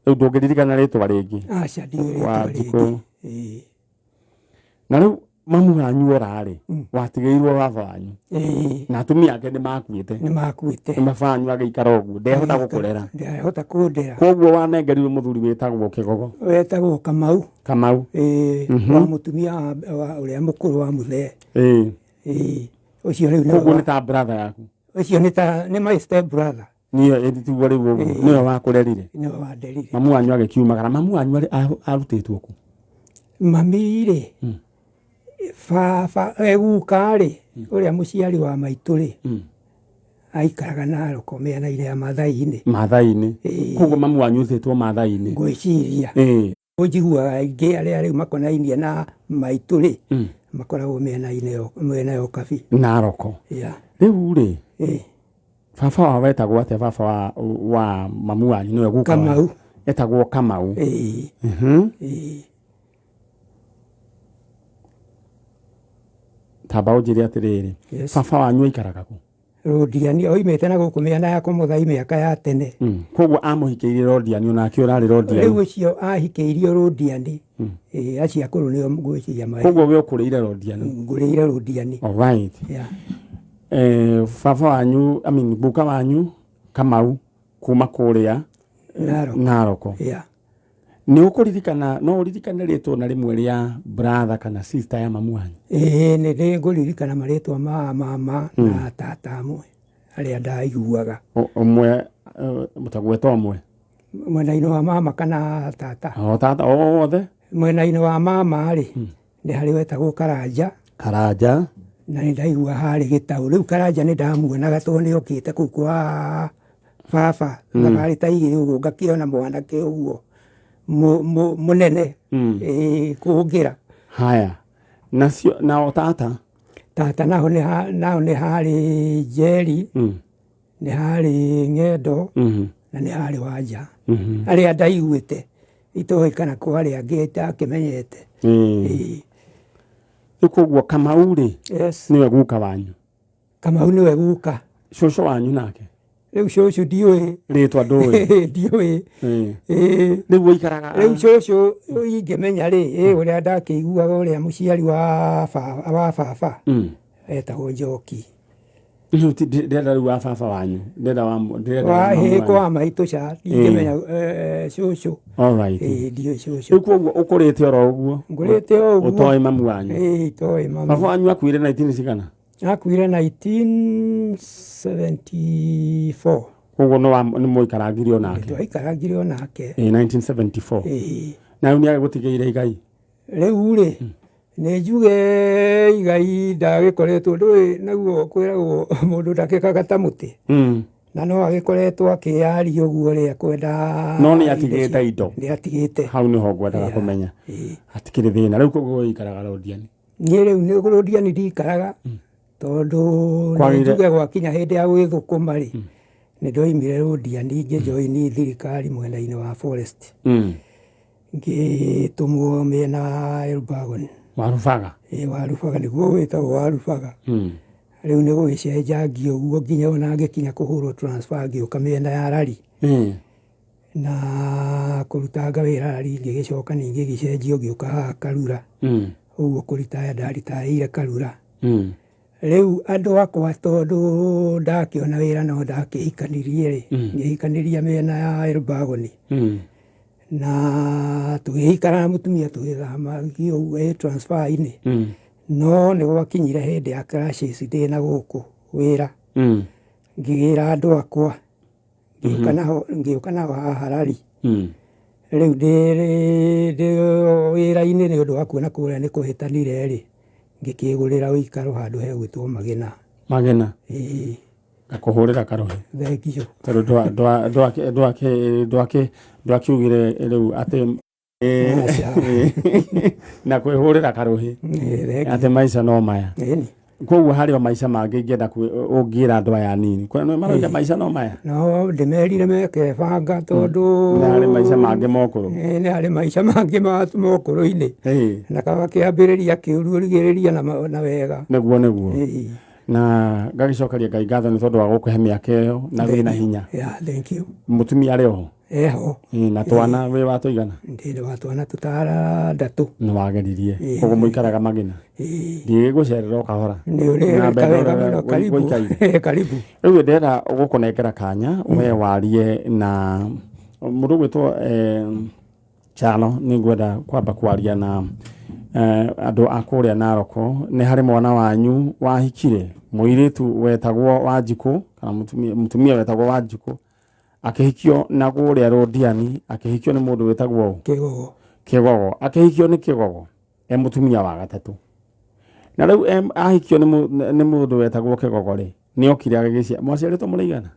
Rĩu ndũngĩririkana rĩtwa rĩngĩ? Aca, ndiũĩ rĩtwa Wanjikũ. rĩngĩ. Na rĩu mamu wanyu orarĩ, watigĩirwo baba wanyu. Na atumia ake nĩ makuĩte. Nĩ makuĩte. Nĩ baba wanyu agĩikara ũguo, ndehota gũkũrera. Ndehota kũndera. Koguo wanengerirwo mũthuri wĩtagwo Kĩgogo. Wetagwo Kamau. Kamau. Wa mũtumia wa ũrĩa mũkũrũ wa mũthee. Ũcio rĩu nĩwe Koguo nĩ ta brother yaku. Ũcio nĩ ta, nĩ my step brother. Niyo ĩtiguo rĩu ũguo. Nĩwe wakũrerire. Nĩwe wanderire. Mamu wanyu agĩkiumagara. Mamu wanyu arutĩtwo kũ? Mami rĩ, baba guka rĩ, ũrĩa mũciari wa maitũ rĩ, aikaraga Narok mĩena-inĩ ya Mathai-inĩ. Mathai-inĩ. Koguo mamu wanyu ũrutĩtwo Mathai-inĩ. Ngwĩciria. Ũnjiguaga aingĩ arĩa rĩu makonainie na maitũ rĩ, makoragwo mĩena-inĩ mwena ya Ũkabi. Narok. Yeah. Rĩu rĩ, baba wao etagwo atĩa? Baba wa mamu wanyu nĩwe guka wanyu? Kamau. Etagwo Kamau. Tamba ũnjĩre atĩrĩrĩ, baba wanyu aikaraga kũ? Rũndiani, oimĩte na gũkũ mĩena ya Kũmũthai mĩaka ya tene. Koguo amũhikĩirie Rũndiani, onake ũrarĩ Rũndiani. Rĩu ũcio ahikĩirio Rũndiani. Acio akũrũ nĩo ngwĩciria marĩ. Koguo we ũkũrĩire Rũndiani? Ngũrĩire Rũndiani. Alright. Yeah. Baba wanyu, I mean, guka wanyu Kamau kuma kũrĩa Narok. Narok. Yeah. Nĩ ũkũririkana, no ũririkane rĩtwa na rĩmwe rĩa brother kana sister ya mamu wanyu? Nĩ ndĩ ngũririkana marĩtwa ma mama na tata amwe arĩa ndaiguaga. Ũmwe, mũtagweta ũmwe? Mwena-inĩ wa mama kana tata? O tata o wothe? Mwena-inĩ wa mama rĩ, nĩ harĩ wetagwo Karanja. Karanja. Na nĩ ndaigua harĩ Gĩtaũ. Rĩu Karanja nĩ ndamuonaga tondũ nĩ okĩte kũu kwa baba. Thabarĩ ta igĩrĩ ũguo ngakĩona mwanake ũguo mũnene kũngĩra. Haya. Nacio nao tata? Tata naho nĩ harĩ Njeri, nĩ harĩ Ng'endo, na nĩ harĩ Wanja. Arĩa ndaiguĩte itoĩ kana kwarĩ angĩ itakĩmenyete. Rĩu koguo Kamau rĩ, nĩwe guka wanyu? Kamau nĩwe guka. Cũcũ wanyu nake? Rĩu cũcũ ndiũĩ. Rĩtwa ndũĩ? Ndiũĩ. Rĩu ũikaraga? Rĩu cũcũ ingĩmenya rĩ, ũrĩa ndakĩiguaga ũrĩa mũciari wa baba etagwo Njoki. Ndĩrenda rĩu wa baba wanyu. Ndĩrenda wa Wa kwa maitũ ca, ndingĩmenya cũcũ. Alright. Ndiũĩ cũcũ. Rĩu koguo ũkũrĩte oro ũguo? Ngũrĩte o ũguo. Ũtoĩ mamu wanyu? Itoĩ mamu. Baba wanyu akuire 19 cigana? Akuire 1974. Koguo nĩ mũikarangire onake? Twaikarangire onake. 1974. Na rĩu nĩ agĩgũtigĩire igai? Rĩu rĩ, nĩ njuge igai ndagĩkoretwo, ndũĩ naguo kwĩragwo mũndũ ndakĩkaga ta mũtĩ. Na no agĩkoretwo akĩyaria ũguo rĩ, akwenda No nĩ atigĩte indo. Nĩ atigĩte. Hau nĩho ngwendaga kũmenya. Hatikĩrĩ thĩna. Rĩu koguo ũikaraga Rũndiani? Niĩ rĩu nĩ Rũndiani ndikaraga tondũ Kwagĩire- njuge gwakinya hĩndĩ ya gwĩthũkũma rĩ, nĩ ndoimire Rũndiani ngĩjoini thirikari mwena-inĩ wa forest. Ngĩtũmwo mĩena wa Elbagon. Warubaga. Ĩ, Warubaga nĩguo wĩtagwo Warubaga. Rĩu nĩ gũgĩcenjangia ũguo nginya ona ngĩkinya kũhũrwo transfer ngĩũka mĩena ya Rari. Na kũrutanga wĩra Rari ngĩgĩcoka ningĩ gĩcenjio ngĩũka haha Karura. Ũguo kũritaya ndaritayĩire Karura. Rĩu andũ akwa tondũ ndakĩona wĩra no ndakĩhikanirie rĩ, ngĩhikanĩria mĩena ya Elbagon. Na tũgĩikara na mũtumia tũgĩthamagio ũguo ĩ transfer-inĩ. No nĩ gwakinyire hĩndĩ ya crashes ndĩ na gũkũ wĩra. Ngĩgĩra andũ akwa ngĩũka nao haha Rari. Rĩu ndĩ wĩra-inĩ nĩ ũndũ wa kuona kũrĩa nĩ kũhĩtanire rĩ, ngĩkĩgũrĩra ũikaro handũ hegwĩtwo Magena. Magena. Ĩĩ. Ngakũhũrĩra karũhĩ. Thengiũ. Tondũ ndwakiugire rĩu atĩ Aca. na kwĩhũrĩra karũhĩ. Ĩĩ, Atĩ maica no maya. Ĩni. Koguo harĩ o maica mangĩ ingĩenda ũngĩra andũ aya anini. Kwa nĩ maroiga maica no maya. No ndĩmerire meke banga tondũ Nĩ harĩ maica mangĩ mokũrũ. Ĩĩ, nĩ harĩ maica mangĩ mokũrũ-inĩ. Na kaba kĩambĩrĩria kĩũru ũrigĩrĩria na wega. Nĩguo nĩguo. Na ngagĩcokeria Ngai ngatho nĩ tondũ wa gũkũhe mĩaka ĩyo na wĩna hinya. Yeah, thank you. Mũtumia arĩ oho? Eho. Na twana wĩ wa tũigana? Ndĩ wa twana tũtandatũ. Nĩ wageririe. Koguo mũikaraga Magena. Ndigĩgũcerera o kahora. Nĩ ũrĩ Na mbere wega ũrĩa mũno, karibu. ũikaire. Karibu. Rĩu ndĩrenda gũkũnengera kanya we warie na mũndũ ũgwĩtwo Chalo. Nĩ ngwenda kwamba kwaria na andũ a kũrĩa Naroko. Nĩ harĩ mwana wanyu wahikire mũirĩtu wetagwo Wanjikũ kana mũtumia wetagwo Wanjikũ akĩhikio na kũrĩa Rũndiani, akĩhikio nĩ mũndũ wĩtagwo ũ? Kĩgogo. Kĩgogo. Akĩhikio nĩ Kĩgogo e mũtumia wa gatatũ. Na rĩu ahikio nĩ mũndũ wetagwo Kĩgogo rĩ, nĩ okire agĩgĩcia. Mwaciarĩtwo mũrĩ igana?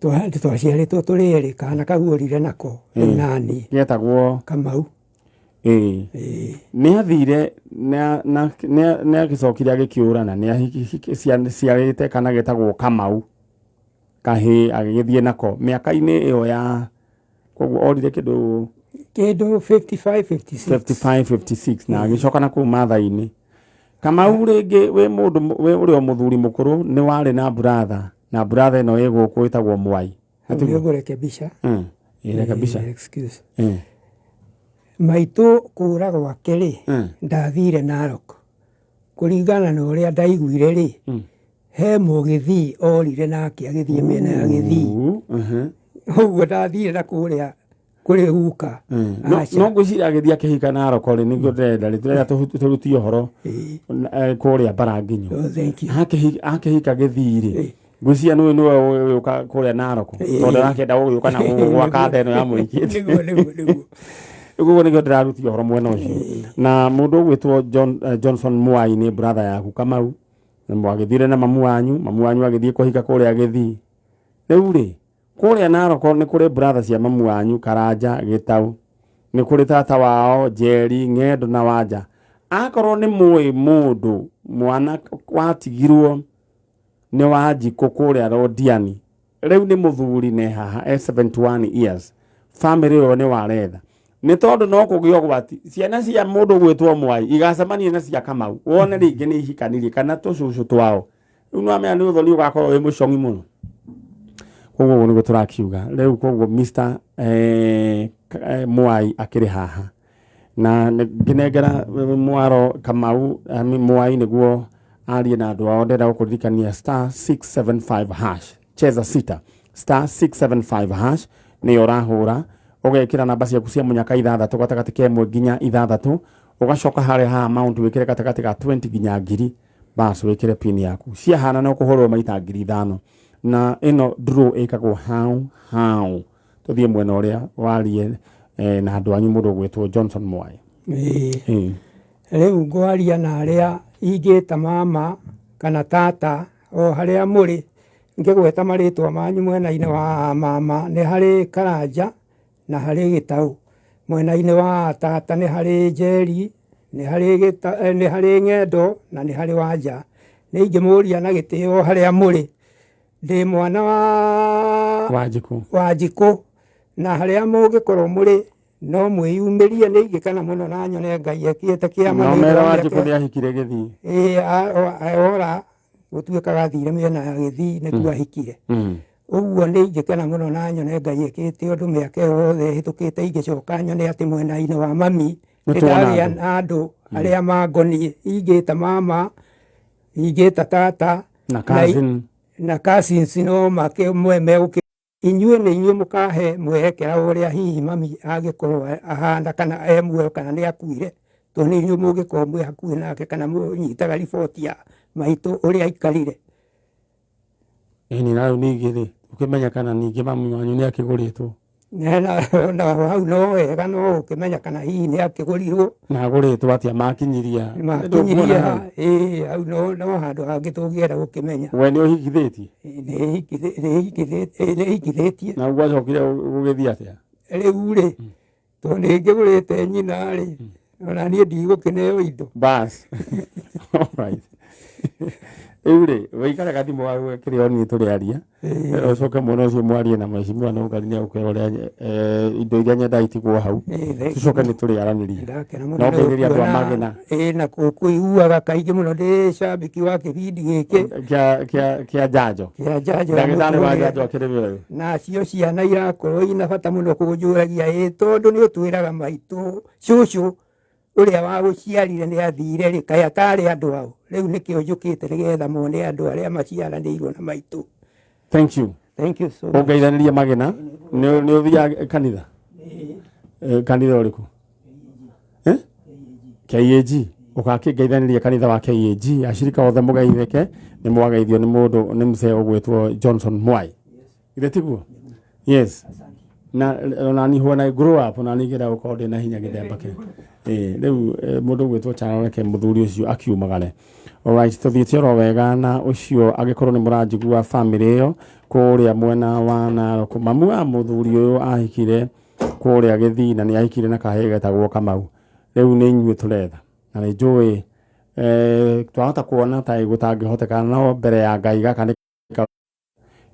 Twaciarĩtwo tũrĩ erĩ, kana kaguũrire nako rĩu nani. Getagwo Kamau. Ĩĩ. Nĩ athire nĩ agĩcokire agĩkĩũrana, nĩ aciarĩte kana getagwo Kamau kahĩĩ agĩgĩthiĩ nako mĩaka-inĩ ĩyo ya koguo orire kĩndũ 55 56. 55 56 na agĩcoka na kũu Maathai-inĩ. Kamau rĩngĩ wĩ mũndũ wĩ ũrĩ o mũthuri mũkũrũ nĩ warĩ na buratha na buratha ĩno ĩ gũkũ ĩtagwo Mwai. Hau nĩ ngũrekebisha. Ĩrekebisha. Excuse. Maitũ kũra gwake rĩ, ndathire Narok. Kũringana na ũrĩa ndaiguire rĩ, he mũgĩthii orire nake agĩthiĩ mĩena ya Gĩthii. Ũguo ndathire na kũrĩa kũrĩ guka. No ngwĩciria agĩthiĩ akĩhika Narok rĩ, nĩguo ndĩrenda rĩ, tũrenda tũrutie ũhoro kũrĩa Mbaranginyo. Akĩhika Gĩthii rĩ, ngwĩciria nĩwe ũgĩũka kũrĩa Narok tondũ arakĩenda gũgĩũka na gwa kanda ĩno ya mũingĩ. Nĩguo, nĩguo, nĩguo. Ũguo nĩguo ndĩrarutia ũhoro mwena ũcio. Na mũndũ ũgwĩtwo Johnson Mwai nĩ brother yaku Kamau. Mwagĩthire na mamu wanyu, mamu wanyu agĩthiĩ kũhika kũrĩa Gĩthii. Rĩu rĩ, kũrĩa Narok nĩ kũrĩ brother cia mamu wanyu Karanja, Gĩtau. Nĩ kũrĩ tata wao Njeri, Ng'endo na Wanja. Akorwo nĩ mũĩ mũndũ mwana watigirwo nĩ Wanjikũ kũrĩa Londiani, rĩu nĩ mũthuri ne haha e 71 years. Family ĩyo nĩ waretha. Nĩ tondũ no kũgĩa ũgwati ciana cia mũndũ ũgwĩtwo Mwai igacemania na cia Kamau wone rĩngĩ nĩ ihikanirie kana tũcũcũ twao. Rĩu nĩ wamenya nĩ ũthoni ũgakorwo wĩ mũcong'i mũno. Koguo ũguo nĩguo tũrakiuga. Rĩu koguo Mr Mwai akĩrĩ haha. Na ngĩnengera mwaro Kamau Mwai nĩguo arie na andũ ao. Ndĩrenda gũkũririkania star 675 hash. Cheza sita star 675 hash nĩyo ũrahũra. Ũgekĩra namba ciaku cia mũnyaka ithathatũ gatagatĩ ka ĩmwe nginya ithathatũ, ũgacoka harĩa ha amount wĩkĩre gatagatĩ ka 20 nginya 1000, bas wĩkĩre pin yaku. Ciahana no kũhũrwo maita 5000. Na ĩno draw ĩkagwo how tũthiĩ mwena ũrĩa warie na andũ anyu mũndũ ũgwĩtwo Johnson Mwai. Rĩu ngwaria na arĩa ingĩta mama kana tata o harĩa mũrĩ, ngĩgweta marĩtwa manyu mwena-inĩ wa mama nĩ harĩ Karanja na harĩ Gĩtau, mwena-inĩ wa tata nĩ harĩ Njeri Nĩ harĩ nĩ harĩ ng'endo na nĩ harĩ wanja. Nĩ ingĩmũria na gĩtĩo harĩa mũrĩ. Ndĩ mwana wa Wanjikũ. Wanjikũ, na harĩa mũngĩkorwo mũrĩ no mwĩyumĩrie. Nĩ ingĩkena mũno na nyone Ngai ekĩte kĩama. No nĩ ũndũ mera wa Wanjikũ mĩaka. nĩ ahikire Gĩthii. Ĩĩ, ora gũtuĩkaga athire mĩena ya Gĩthii nĩkuo ahikire. Ũguo nĩ ingĩkena mũno na nyone Ngai ekĩte ũndũ mĩaka ĩyo yothe ĩhĩtũkĩte, ingĩcoka nyone atĩ mwena-inĩ wa mami Nĩ nĩ tuona ndagĩa andũ. na andũ arĩa mangoniĩ, ingĩta mama, ingĩta tata Na cousin. Na cousins no make mwe megũkĩ. Inyuĩ nĩ inyuĩ mũkahe mwerekera ũrĩa hihi mami angĩkorwo ahana, kana e muoyo kana nĩ akuire, tondũ nĩ inyuĩ mũngĩkorwo mwĩ hakuhĩ nake kana mũnyitaga riboti ya maitũ ũrĩa aikarire. Ĩni, na rĩu ningĩ rĩ, ũkĩmenya kana ningĩ mami wanyu nĩ akĩgũrĩtwo? Na hau no wega no ũkĩmenya kana hihi nĩ akĩgũrirwo. Na agũrĩtwo atĩa, makinyiria? Makinyirie ha? Ĩĩ, hau no handũ hangĩ tũngĩenda gũkĩmenya. We nĩ ũhikithĩtie? Nĩ hikithĩtie. Na ũguo acokire gũgĩthiĩ atĩa? Rĩu rĩ, tondũ nĩ ngĩgũrĩte nyina rĩ, ona niĩ ndigũkĩneo indo. Bas, alright, rĩu rĩ, wĩikare gathimũ gaku kĩrĩa oni tũrĩaria, ũcoke mwena ũcio mwarie na mheshimiwa Nũngari, nĩ egũkwĩra ũrĩa indo iria nyendaga itigwo hau. Thank you. Tũcoke nĩ tũrĩaranĩria. Ndakena mũno. No ngeithĩria andũ a nĩ Magena. Ĩĩ, na kũiguaga kaingĩ mũno, ndĩ cambĩki wa kĩbindi gĩkĩ. Kĩa njanjo. Kĩa njanjo ya Ndagĩtarĩ wa mũtũrĩre. njanjo akĩrĩ wĩra. Nacio ciana irakorwo ina bata mũno kũnjũragia, ĩ tondũ nĩ ũtwĩraga maitũ cũcũ ũrĩa wagũciarire nĩ athire rĩ, kaĩ atarĩ andũ ao? Rĩu nĩkĩo njũkĩte nĩgetha mone andũ arĩa maciaranĩirwo na maitũ. Thank you. Thank you so much. Ũngeithanĩria Magena. Nĩ ũthiaga kanitha? Kanitha ũrĩkũ? KAG. Ũgakĩngeithanĩria kanitha wa KAG, acirika othe mũgeithĩke. Nĩ mwageithio nĩ mũndũ, nĩ mzee ũgwĩtwo Johnson Mwai, githĩ tiguo? Yes, na ona ni when I grow up, ona ni ngĩenda gũkorwo ndĩ na hinya gĩthemba kĩu. Ĩĩ, rĩu mũndũ ũgwĩtwo Charo, reke mũthuri ũcio akiumagare. Alright, tũthiĩte oro wega na ũcio. Angĩkorwo nĩ mũranjigua, family ĩyo kũrĩa mwena wa Narok, mamu wa mũthuri ũyũ ahikire kũrĩa Gĩthii na nĩ ahikire na kahĩĩ getagwo Kamau. Rĩu nĩ inyuĩ tũretha, na nĩ njũĩ twahota kuona ta gũtangĩhoteka, no mbere ya Ngai gaka nĩ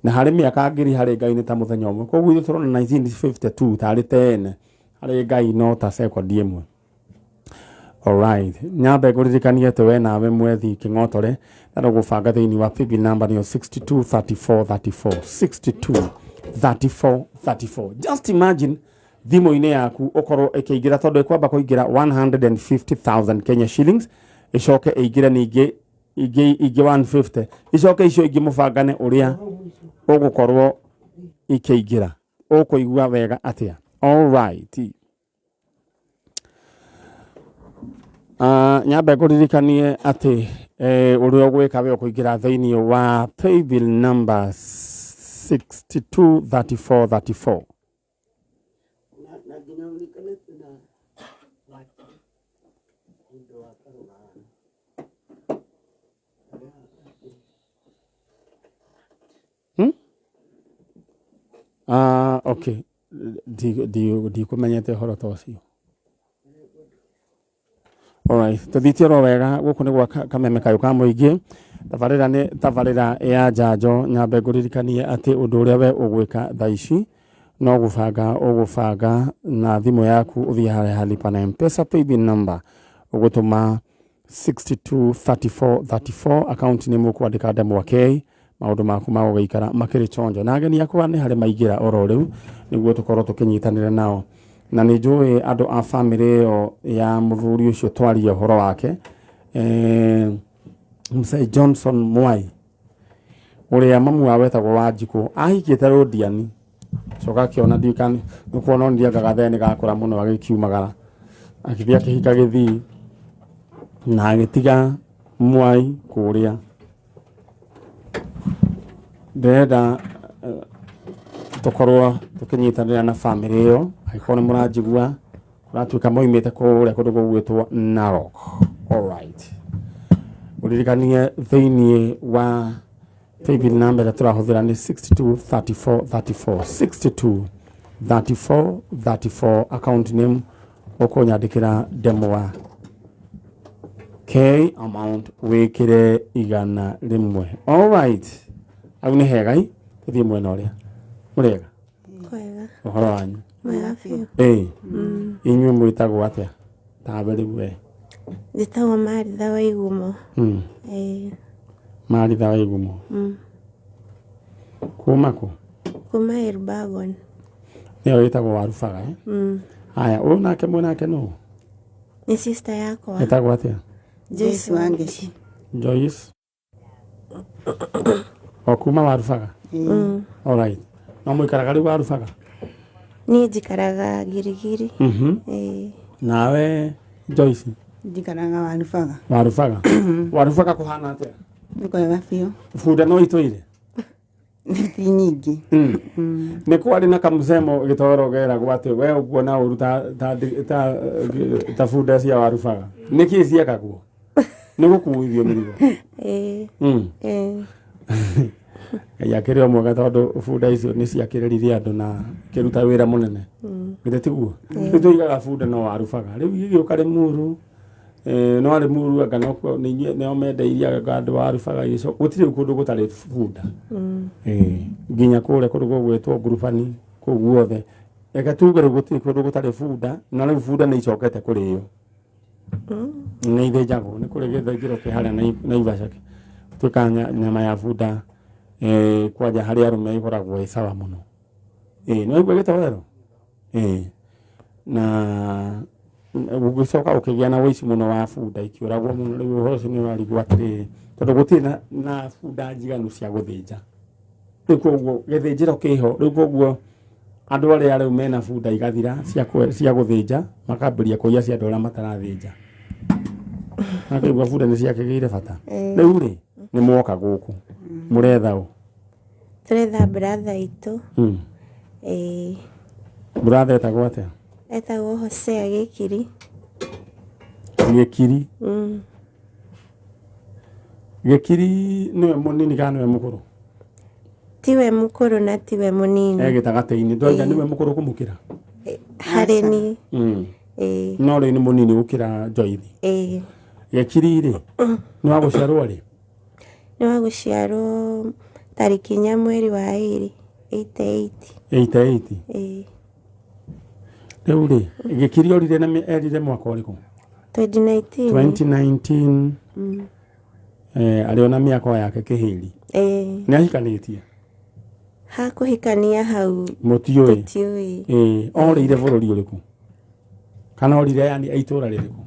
na harĩ mĩaka 1000 harĩ Ngai nĩ ta mũthenya ũmwe. Koguo ithuĩ tũrona 1952 tarĩ tene, harĩ Ngai no ta sekondi ĩmwe. Alright, nyambe ngũririkanie atĩ we nawe mwethi kĩng'otore na gũbanga thĩinĩ wa paybill number nĩyo 623434, 623434. Just imagine thimũ-inĩ yaku ũkorwo ĩkĩingĩra, tondũ ĩkwamba kũingĩra 150,000 Kenya shillings, ĩcoke ĩingĩre ningĩ ingĩ ingĩ 150, icoke icio ingĩ, mũbangane ũrĩa ũgũkorwo ikĩingĩra. Ũkũigua wega atĩa? Alright. Nyambe ngũririkanie atĩ ũrĩa ũgwĩka, we ũkũingĩra thĩinĩ wa paybill number 623434. Na nginya ũririkane na ũndũ wa karũgano. Okay, ndikũmenyete ũhoro ta ũcio. Alright, tũthiĩte oro wega. Gũkũ nĩ gwa kameme kayũ ka mũingĩ, tabarĩra nĩ tabarĩra ya njanjo. Nyambe ngũririkanie atĩ ũndũ ũrĩa we ũgwĩka thaa ici no gũbanga, ũgũbanga na thimũ yaku, ũthiĩ harĩa ha lipa na M-Pesa, paybill number ũgũtũma 623434, account nĩ mũkwandĩka ndemwa K, maũndũ maku magũgĩikara makĩrĩ chonjo. Na ageni akwa nĩ harĩ maingĩra oro rĩu nĩguo tũkorwo tũkĩnyitanĩra nao, na nĩ njũĩ andũ a bamĩrĩ ĩyo ya mũthuri ũcio twaria ũhoro wake, Mzee Johnson Mwai, ũrĩa mamu wao wetagwo Wanjikũ, ahikĩte Rũndiani, coka akĩona ndiũkani nĩ kuona onire anga gathee nĩ gakũra mũno, agĩkiumagara akĩthiĩ akĩhika Gĩthii na agĩtiga Mwai kũrĩa. Ndĩrenda tũkorwo tũkĩnyitanĩra na bamĩrĩ ĩyo, angĩkorwo nĩ mũranjigua, kũratuĩka moimĩte kũrĩa kũndũ gũgwĩtwo Narok. Alright, ũririkanie thĩinĩ wa paybill number ĩrĩa tũrahũthĩra nĩ 623434, 623434, account name ũkũnyandĩkĩra ndemwa. K amount wĩkĩre 100. All right, hau nĩ hega i tũthiĩ mwena ũrĩa mũrĩega. Kwega. Ũhoro wanyu? Mwega biũ. Ĩĩ, inyuĩ mwĩtagwo atĩa tawe rĩu we? Njĩtagwo Maritha wa Igumo. Ĩĩ. Maritha wa Igumo. Kuma kũ? Kuma Elbagon. Nĩyo ĩtagwo Warubaga, eh? Mm. Haya, ũyũ nake mwĩ nake nũ? Nĩ sister yakwa. Ĩtagwo atĩa? Joyce Wangeci. Joyce o kuma Warubaga? Mm. Alright, no mũikaraga rĩu Warubaga? Niĩ njikaraga Girigiri. Ĩĩ. Nawe Joyce? Njikaraga Warubaga. Warubaga. Warubaga kũhana atĩa? Nĩ kwega biũ. Bunda no itũire? Ti nyingĩ. Nĩ kwarĩ na kamũcemo gĩtoro geragwo atĩ we ũkuona ũru ta bunda cia Warubaga. Nĩkĩ ciekagwo? Nĩ gũkuithio mĩrigo. Ĩĩ. Ĩĩ. Ngai akĩrĩ o mwega tondũ bunda icio nĩ ciakĩrĩririe andũ na kĩruta wĩra mũnene. Githĩ tiguo? Rĩu tũigaga bunda no Warubaga. Rĩu igĩũka Rĩmuru, no Rĩmuru anga nokuo nĩ inyuĩ nĩo mendeirie anga andũ a Warubaga igĩcoka gũtirĩ kũndũ gũtarĩ bunda. Nginya kũrĩa kũndũ gũgwĩtwo ngurubani kũu guothe. Reke tuge rĩu gũtirĩ kũndũ gũtarĩ bunda, na rĩu bunda nĩ icokete kũrĩo. Nĩ ithĩnjagwo, nĩ kũrĩ gĩthĩnjĩro kĩ harĩa Naivasha. Tuĩkaga nyama ya bunda kwanja harĩ arũme ĩkoragwo ĩ sawa mũno. Nĩ waigua gĩtoero? Na gũgĩcoka gũkĩgĩa na ũici mũno wa bunda ikĩũragwo mũno. Rĩu ũhoro ũcio nĩ ũrarigwo atĩrĩrĩ, tondũ gũtirĩ na bunda njiganu cia gũthĩnja. Rĩu koguo gĩthĩnjĩro kĩho, rĩu koguo andũ arĩa rĩu mena bunda igathira cia gũthĩnja makambĩrĩria kũiya cia andũ arĩa matarathĩnja. Makaigua bunda nĩ ciakĩgĩire bata. Rĩu rĩ, nĩ mwoka gũkũ mũretha ũ? Tũretha brother itũ. Ĩĩ. Brother etagwo atĩa? Etagwo Hosea Gĩkiri. Gĩkiri. Gĩkiri nĩwe mũnini kana nĩwe mũkũrũ? Tiwe mũkũrũ na tiwe mũnini. Gĩtagatĩ-inĩ. Ndwauga nĩwe mũkũrũ kũmũkĩra? Harĩ niĩ. Ĩĩ. No rĩu nĩ mũnini gũkĩra Joyce. Ĩĩ. Gĩkiri rĩ, nĩ wa gũciarwo rĩ? Nĩ wa gũciarwo tarĩki 4 mweri wa 2 88. 88? Ĩĩ. Rĩu rĩ, Gĩkiri orire na erire mwaka ũrĩkũ? 2019. 2019. Arĩ ona mĩaka yake kĩhĩri. Ĩĩ. Nĩ ahikanĩtie? Hakũhikania hau mũtiũĩ. Tũtiũĩ. Ĩĩ, orĩire bũrũri ũrĩkũ? Kana orire yani itũra rĩrĩkũ?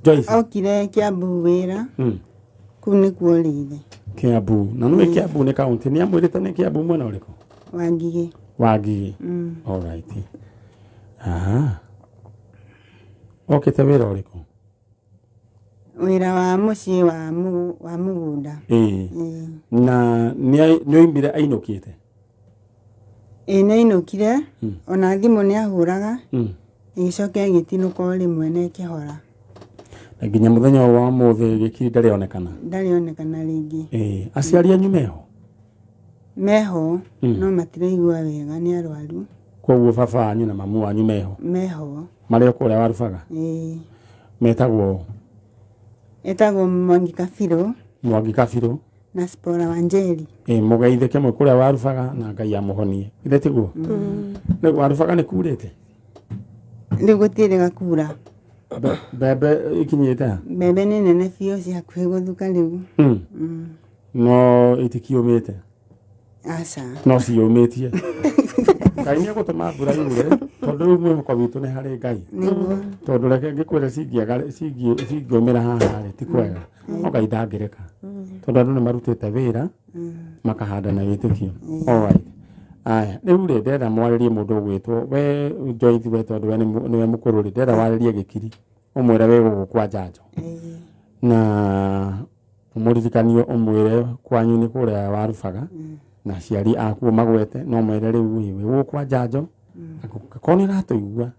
Joyce. Okire Kiambu wĩra. Kũu nĩkuo orĩire. Kiambu. Na nĩũĩ Kiambu nĩ kaũntĩ. Nĩ amwĩrĩte nĩ Kiambu mwena ũrĩkũ? Wangigĩ. Wangigĩ. All right. Aha. Okĩte wĩra ũrĩkũ? Wĩra wa mũciĩ wa mũgũnda. Ĩĩ. Na nĩ oimire ainũkĩte? Ĩĩ nĩ ainũkire. Ona thimũ nĩ ahũraga. Ĩgĩcoka ĩgĩtinũka o rĩmwe na ĩkĩhora. Na nginya mũthenya wa ũmũthĩ Gĩkiri ndarĩ onekana? Ndarĩ onekana rĩngĩ. Ĩĩ. Aciari anyu meho? Meho, no matiraigua wega, nĩ arwaru. Koguo baba wanyu na mamu wanyu meho? Meho. Marĩ o kũrĩa Warubaga? Ĩĩ. Metagwo ũ? Etagwo Mwangi Kabirũ. Mwangi Kabirũ. Na Spora Wanjeri. Ĩĩ, mũgeithĩke mwĩ kũrĩa Warubaga na Ngai amũhonie. Githĩ tiguo? Rĩu Warubaga nĩ kurĩte? Rĩu gũtirĩ gakura. Mbembe ikinyĩte ha? Mbembe nĩ nene biũ ci hakuhĩ gũthuka rĩu. No itikiũmĩte? Aca. No ciũmĩtie. Ngai nĩ egũtũma mbura yure, tondũ rĩu mwĩhoko witũ nĩ harĩ Ngai. Nĩguo. Tondũ reke ngĩkwĩre cingĩũmĩra haha rĩ, ti kwega. No Ngai ndangĩreka. Tondũ andũ nĩ marutĩte wĩra, makahanda na wĩtĩkio. All right. Aya, rĩu rĩ, ndĩrenda mwarĩrie mũndũ ũgwĩtwo we Joyce, we tondũ we nĩwe mũkũrũ rĩ, ndĩrenda warĩrie Gĩkiri, ũmwĩre wĩ gũkũ kwa Njanjo. Na ũmũririkanio ũmwĩre kwanyu nĩ kũrĩa Warubaga, na aciari akuo magwete, no mwĩre rĩu wĩ gũkũ kwa Njanjo, akorwo nĩ ũratũigua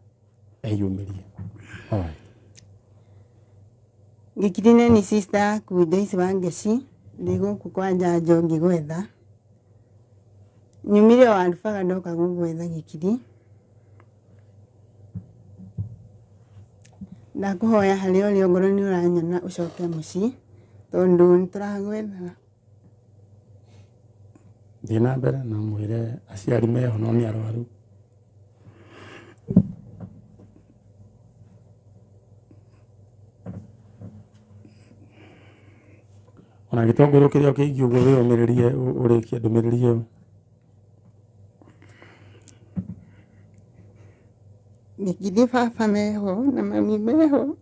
eyumĩrie. All right. Gĩkiri nĩ ni sister yaku Joyce Wangeci, ndĩ gũkũ kwa Njanjo ngĩgwetha. Nyumire o Warubaga ndoka gũgwetha Gĩkiri. Ndakũhoya harĩa ũrĩ ongorwo nĩ ũranyona ũcoke mũciĩ tondũ nĩ tũragwetha. Thiĩ na mbere na mwĩre aciari meho no nĩ arwaru. Ona gĩtũngũrũ kĩrĩa kĩingĩ ũguo wĩyũmĩrĩrie ũrĩkie ndũmĩrĩri ĩyo. Ningĩ baba meho na mami meho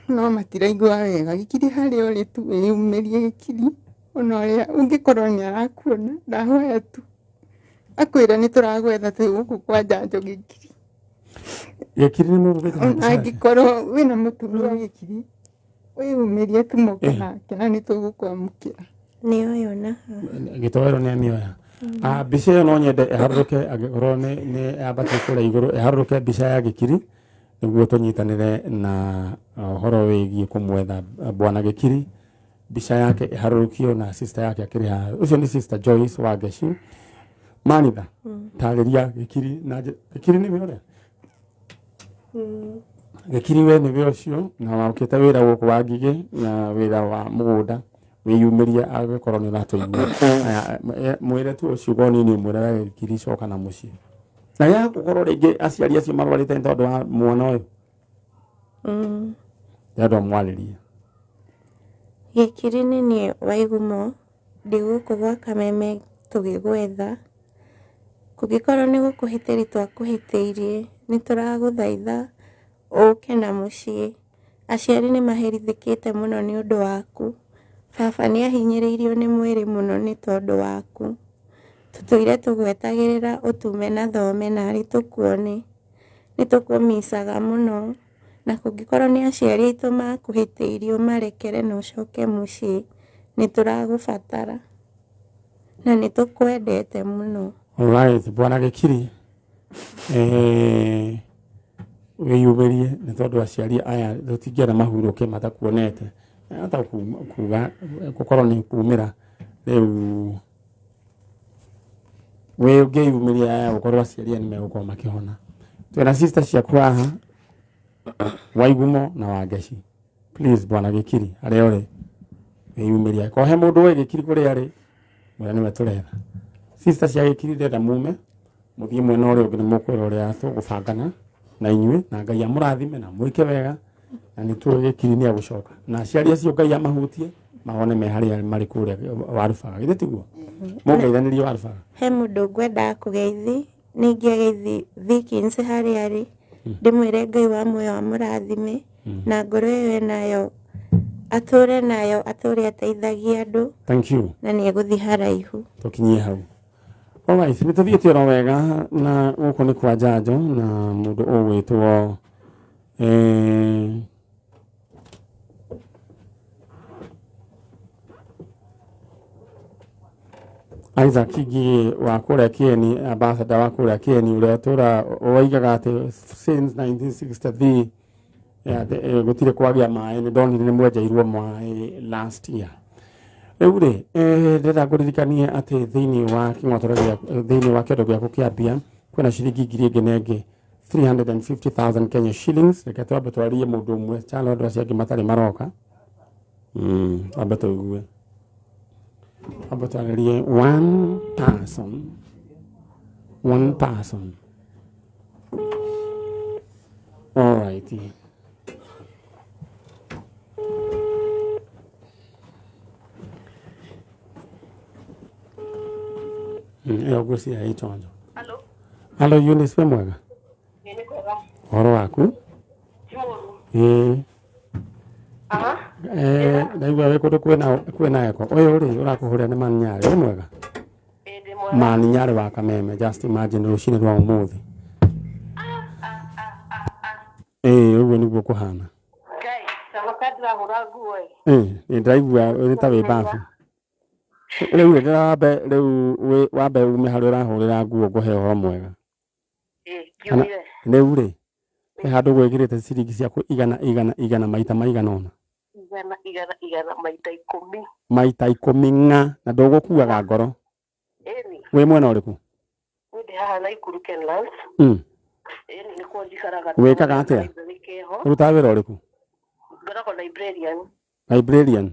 no matiraigua wega. Gĩkiri harĩa ũrĩ tu wĩyumĩrie gĩkiri, ona ũrĩa ũngĩkorwo nĩ arakuona ndahoya tu akwĩre nĩ tũragwetha twĩ gũkũ kwa Njanjo gĩkiri. Gĩkiri nĩ mũgũgĩte na Ona mbica yake? angĩkorwo wĩna mũtumia gĩkiri wĩyumĩrie tu moke nake na nĩ tũgũkwamũkĩra. Nĩ ũyũ na haha. Gĩtoero nĩ amĩoya. Ah, mbica ĩyo no nyende ĩharũrũke angĩkorwo nĩ yambatio kũrĩa igũrũ, ĩharũrũke mbica ya Gĩkiri nĩguo tũnyitanĩre na ũhoro wĩgiĩ kũmwetha bwana Gĩkiri. Mbica yake ĩharũrũkio na sister yake akĩrĩ haha. Ũcio nĩ sister Joyce wa Ngeci. Manitha, tarĩria Gĩkiri na Gĩkiri nĩwe ũrĩa? Gĩkiri we nĩwe ũcio na waũkĩte wĩra gũkũ wa Ngigĩ na wĩra wa mũgũnda wĩyumĩrie angĩkorwo nĩ ũratũigua. Aya, mwĩre tu ciugo nini mwĩre we Gĩkiri coka na mũciĩ. Na ya gũkorwo rĩngĩ aciari acio marwarĩte nĩ tondũ wa mwana ũyũ. Ndĩrenda ũmwarĩrie. Gĩkiri nĩ niĩ Waigumo, ndĩ gũkũ gwa Kameme tũgĩgwetha. Kũngĩkorwo nĩ gũkũhĩtĩria twakũhĩtĩirie, nĩ tũragũthaitha ũke na mũciĩ. Aciari nĩ maherithĩkĩte mũno nĩ ũndũ waku. Baba nĩ ahinyĩrĩirio nĩ mwĩrĩ mũno nĩ tondũ waku. Tũtũire tũgwetagĩrĩra ũtume na thome narĩ tũkuone. Nĩ tũkũmicaga mũno. Na kũngĩkorwo nĩ aciari aitũ makũhĩtĩirie ũmarekere na ũcoke mũciĩ, nĩ tũragũbatara. Na nĩ tũkwendete mũno. Alright, bwana Gĩkiri, wĩyumĩrie nĩ tondũ aciari aya tũtingĩenda mahurũke matakuonete. Hata kuga gũkorwo nĩ kumĩra rĩu wĩ ũngĩyumĩria aya gũkorwo aciari aya nĩ megũkorwo makĩhona. Twĩna sister ciaku haha Waigumo na Wangeci. Please bwana Gĩkiri harĩa ũrĩ wĩyumĩrie. Ko he mũndũ ũĩ Gĩkiri kũrĩa arĩ mwĩre nĩwe tũretha. Sister cia Gĩkiri ndĩrenda mume mũthiĩ mwena ũrĩa ũngĩ nĩ mũkwĩra ũrĩa tũgũbangana na inyuĩ na Ngai amũrathime na mwĩke wega na nĩ tũĩ Gĩkiri nĩ egũcoka na aciari acio Ngai amahutie mahone me harĩa marĩ kũrĩa Warubaga. Githĩ tiguo? Mũngeithanĩrie Warubaga. He mũndũ ngwendaga kũgeithi, nĩ ingĩageithi Vikings harĩa arĩ, ndĩmwĩre Ngai wa muoyo amũrathime na ngoro ĩyo enayo atũre nayo, atũre ateithagia andũ. Thank you. Na nĩ egũthiĩ haraihu. Tũkinyie hau. Alright, nĩ tũthiĩte oro wega na gũkũ nĩ kwa Njanjo na mũndũ ũgwĩtwo Isaac Ngigĩ wa kũrĩa Kieni, ambassador wa kũrĩa Kieni ũrĩa tũra waigaga atĩ since 1963 gũtirĩ kwagĩa maĩ, nĩ ndonire nĩ mwenjeirwo maĩ last year. Rĩu rĩ, ndĩrenda ngũririkanie atĩ thĩinĩ wa kĩng'otore gĩaku, thĩinĩ wa kĩondo gĩaku kĩa mbia kwĩna ciringi ngiri ĩngĩ na ĩngĩ 350,000 Kenya shillings. Reke twambe twarie mũndũ ũmwe chalo andũ acio angĩ matarĩ maroka. Twambe tũigue. Twambe twarĩrie one person. One person. All right. Ĩyo ngwĩciria ĩ chonjo. Hello Eunice, wĩ mwega? Ũhoro waku? Ĩĩ. Ndaigua wĩ kũndũ kwĩna eko. Ũyũ rĩ ũrakũhũrĩra nĩ Maninyarĩ, wĩ mwega? Maninyarĩ wa Kameme, just imagine rũcinĩ rwa ũmũthĩ. Ĩĩ ũguo nĩguo kũhana. Ĩĩ ndĩraigua nĩ ta wĩ babu. Rĩu rĩ ndĩra rĩu wambe ume harĩa ũrahũrĩra nguo ngũhe ũhoro mwega. Rĩu rĩ he handũ gwĩkĩrĩte ciringi ciaku igana igana igana maita maigana ũna. Igana igana igana maita ikũmi. Maita ikũmi ng'a na ndũgũkuaga ngoro. Ĩni. Wĩ mwena ũrĩkũ? Niĩ ndĩ haha Naikuru Kenlands. Ĩni nĩkuo njikaraga. Wĩkaga atĩa? Library keho. Ũrutaga wĩra ũrĩkũ? Ngoragwo librarian. Librarian.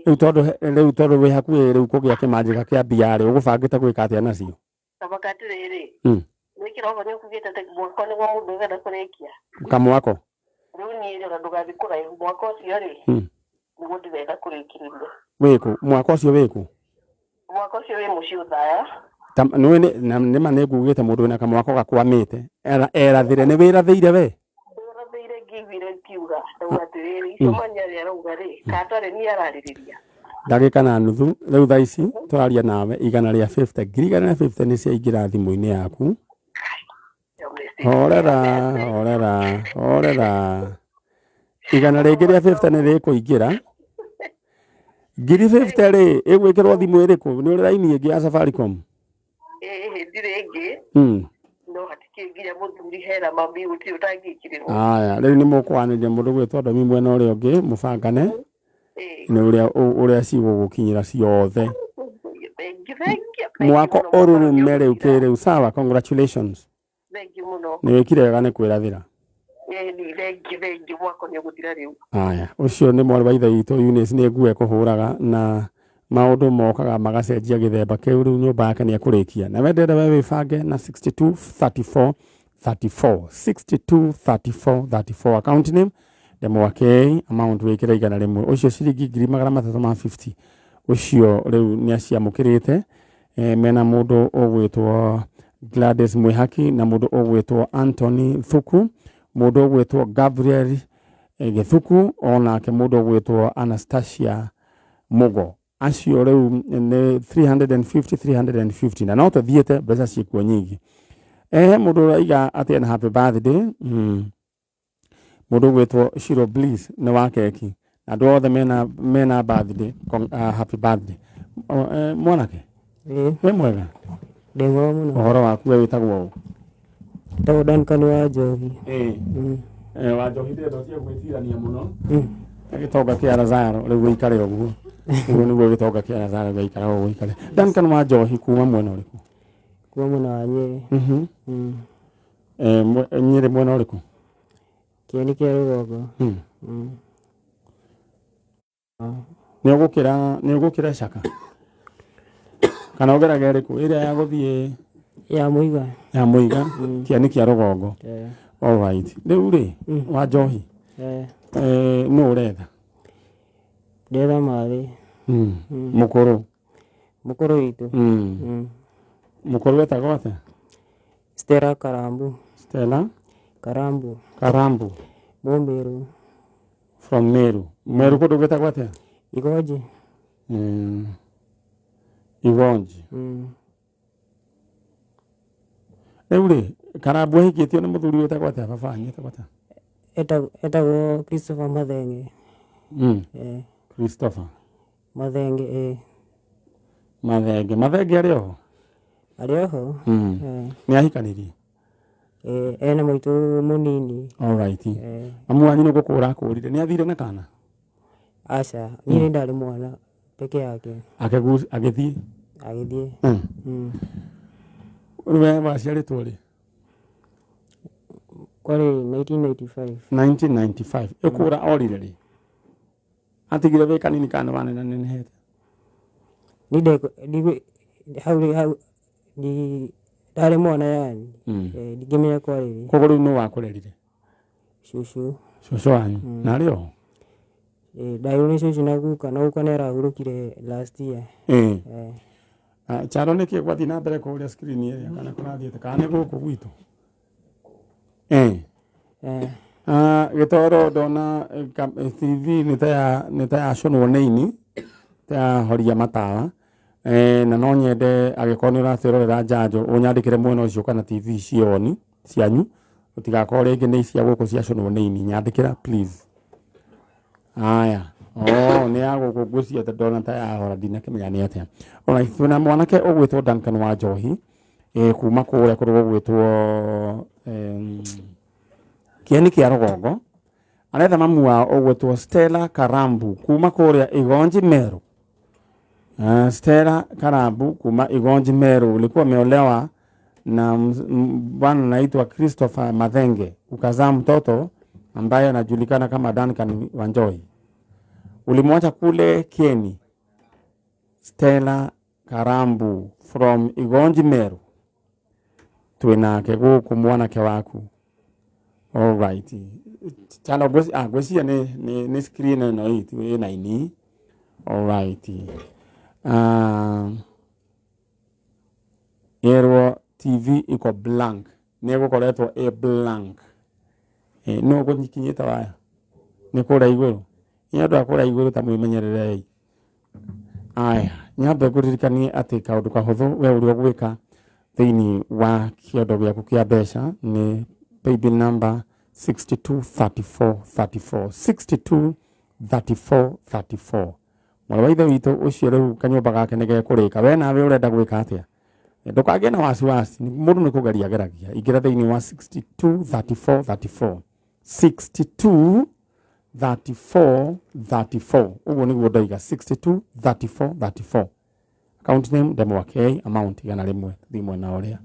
Rĩu tondũ rĩu tondũ wĩ hakuhĩ rĩu kũgĩa kĩmanjĩka kĩa mbia rĩ, ũgũbangĩte gwĩka atĩa nacio? Tabaka atĩrĩrĩ. Nĩ kĩroho nĩ ũkugĩte atĩ mwaka nĩguo mũndũ ũrenda kũrĩkia. Kamwako. Rĩu niĩ rĩ, ona ndũgathiĩ kũraihu mwaka ũcio rĩ, nĩguo ndĩrenda kũrĩkĩrĩria. Wĩkũ? Mwaka ũcio wĩkũ? Mwaka ũcio wĩ mũciĩ Othaya. Ta nĩ nĩ ma nĩ ngugĩte mũndũ wĩna kamwako gakwamĩte. Erathĩre nĩ wĩrathĩire we? Ndĩrathĩire ngĩiguire ngiuga ndauga atĩrĩrĩ, icio Manyarĩ arauga rĩ, ka atarĩ niĩ ararĩrĩria. Ndagĩka na nuthu rĩu thaa ici tũraria nawe igana rĩa 50 ngiri igana rĩa 50 nĩ ciaingĩra thimũ-inĩ yaku. Horera, horera, horera. Igana rĩngĩ rĩa 50 nĩ rĩkũingĩra. Ngiri 50 rĩ ĩgwĩkĩrwo thimũ ĩrĩkũ? Nĩ ũrĩ raini ĩngĩ ya Safaricom? Ĩĩ ndirĩ ĩngĩ. No hatikĩrĩ nginya mũthuri hena mami gũtirĩ ũtangĩkĩrĩrwo. Aya, rĩu nĩ mũkwanĩria mũndũ gwĩtwo Ndomi mwena ũrĩa ũngĩ mũbangane nĩ ũrĩa ũrĩa cigũgũkinyĩra ciothe. Thengiũ, thengiũ. Mwako ũrurume rĩu kĩrĩu. Sawa, congratulations. Thengiũ mũno. Nĩ wĩkire wega nĩ kwĩrathĩra. Ĩni thengiũ, thengiũ mwako nĩ ũgũthira rĩu. Aya, ũcio nĩ mwarĩ wa ithe witũ Eunice nĩ nguo ekũhũraga na maũndũ mokaga magacenjia gĩthemba kĩu rĩu nyũmba yake nĩ ekũrĩkia. Na we ndĩrenda we wĩbange na 62 34 34 62 34 34 account name Ndemwakei amount wĩkĩre igana rĩmwe ũcio ciringi ngiri magana matatũ ma 50 ũcio rĩu nĩ aciamũkĩrĩte mena mũndũ ũgwĩtwo Gladys Mwihaki na mũndũ ũgwĩtwo Anthony Thuku mũndũ ũgwĩtwo Gabriel Gĩthuku onake mũndũ ũgwĩtwo Anastasia Mugo acio rĩu nĩ 350 350 na no tũthiĩte mbeca ciĩkuo nyingĩ. Mũndũ ũraiga atĩ ena happy birthday mũndũ ũgwĩtwo Shiro Bliss nĩ wa keki na andũ othe mena birthday happy birthday. Mwanake wĩ mwega? Ndĩ mwega mũno. Ũhoro waku we wĩtagwo ũ? Ndagwo Duncan wa Njohi. Wa Njohi ndĩrenda ũtige gwĩtirania mũno. Gĩtonga kĩa Lazaro rĩu gũikare ũguo. Ũguo nĩguo gĩtonga kĩa Lazaro gĩaikara ũguo gũikare. Duncan wa Njohi kuma mwena ũrĩkũ? Kuma mwena wa Nyĩrĩ. Nyĩrĩ mwena ũrĩkũ? Kĩeni kĩa rũgongo. Nĩ ũgũkĩra caka? Kana ũgeraga ĩrĩkũ? Ĩrĩa ya gũthiĩ ya Mũiga. Ya Mũiga, kĩeni kĩa rũgongo. All right. Rĩu rĩ, wa Njohi. Nũ ũretha? Ndĩretha mathĩ. Mũkũrũ. Mũkũrũ witũ. Mũkũrũ etagwo atĩa? Stella Karambu. Stella Karambu. Karambu. Mũmĩru. From Meru. Meru kũndũ gwĩtagwo atĩa? Igonji. Igonji. Rĩu rĩ, Karambu ahikĩtio nĩ mũthuri wĩtagwo atĩa? Baba wanyu etagwo atĩa? Etagwo Christopher Mathenge. Christopher Mathenge, ĩĩ. Mathenge. Mathenge arĩ oho? Arĩ oho. Nĩ ahikanirie? Ĩĩ, ena maitũ mũnini. All right. Mamu wanyu nĩ gũkũra akũrire. Nĩ athire na kana? Aca, niĩ nĩ ndarĩ mwana peke yake. Agĩthiĩ? Agĩthiĩ. Rĩu we waciarĩtwo rĩ? Kwarĩ 1995. 1995. Ĩkũra orire rĩ? Atigire wĩ kanini kana nĩ wanenanenehete? Hau ndarĩ mwana yani. Ndingĩmenya kwarĩ rĩ. Koguo rĩu nũ wakũrerire? Cũcũ. Cũcũ wanyu. Na arĩ oho? Ndairwo nĩ cũcũ na guka, na guka nĩ arahurũkire last year. Charo nĩkĩ gwathiĩ na mbere kũrĩa screen ĩrĩa kana kũrathiĩte kana nĩ gũkũ gwitũ? Gĩtoro ndona TV nĩ ta yaconwo nĩ ini ta yahoria matawa na no nyende angĩkorwo nĩ ũratwĩrorera njanjo ũnyandĩkĩre mwena ũcio kana TV cioni cianyu ũtigakorwo rĩngĩ nĩ cia gũkũ ciaconwo nĩ ini nyandĩkĩra please. Aya. Nĩ ya gũkũ ngwĩciria ndona ta yahora ndinakĩmenya nĩ atĩa. Ona twĩna mwanake ũgwĩtwo Duncan wa Njohi kuma kũrĩa kũndũ gũgwĩtwo Kĩeni kĩa rũgongo. Aretha mamu wao ũgwĩtwo Stella Karambu kuma kũrĩa Igonji Meru. Stella Karambu kuma Igonji Meru ulikuwa ameolewa na bwana anaitwa Christopher Mathenge, ukazaa mtoto ambaye anajulikana kama Duncan Wanjohi. Ulimwacha kule Kieni Stella Karambu from Igonji Meru, twinake guku mwanake waku. All right. Chano gweci ni screen ĩno ĩna ini. All right. Erwo TV iko blank. Nĩ gũkoretwo ĩ blank. No gũnyikinyĩte waya. Nĩ kũrĩa igũrũ. Nĩ andũ a kũrĩa igũrũ ta mwĩmenyererei. Aya, nyambe ngũririkanie atĩ kaũndũ kahũthũ we ũrĩa ũgwĩka thĩinĩ wa kĩondo gĩaku kĩa mbeca nĩ paybill number 623434 623434. Mwarĩ wa ithe witũ ũcio rĩu kanyũmba gake nĩ gekũrĩka. We nawe ũrenda gwĩka atĩa? Ndũkagĩe na wasiwasi, mũndũ nĩ kũgeria ageragia. Ingĩra thĩinĩ wa 623434 623434, ũguo nĩguo ndoiga, 623434. Account name Ndemwa K, amount 100, thiĩ mwena ũrĩa.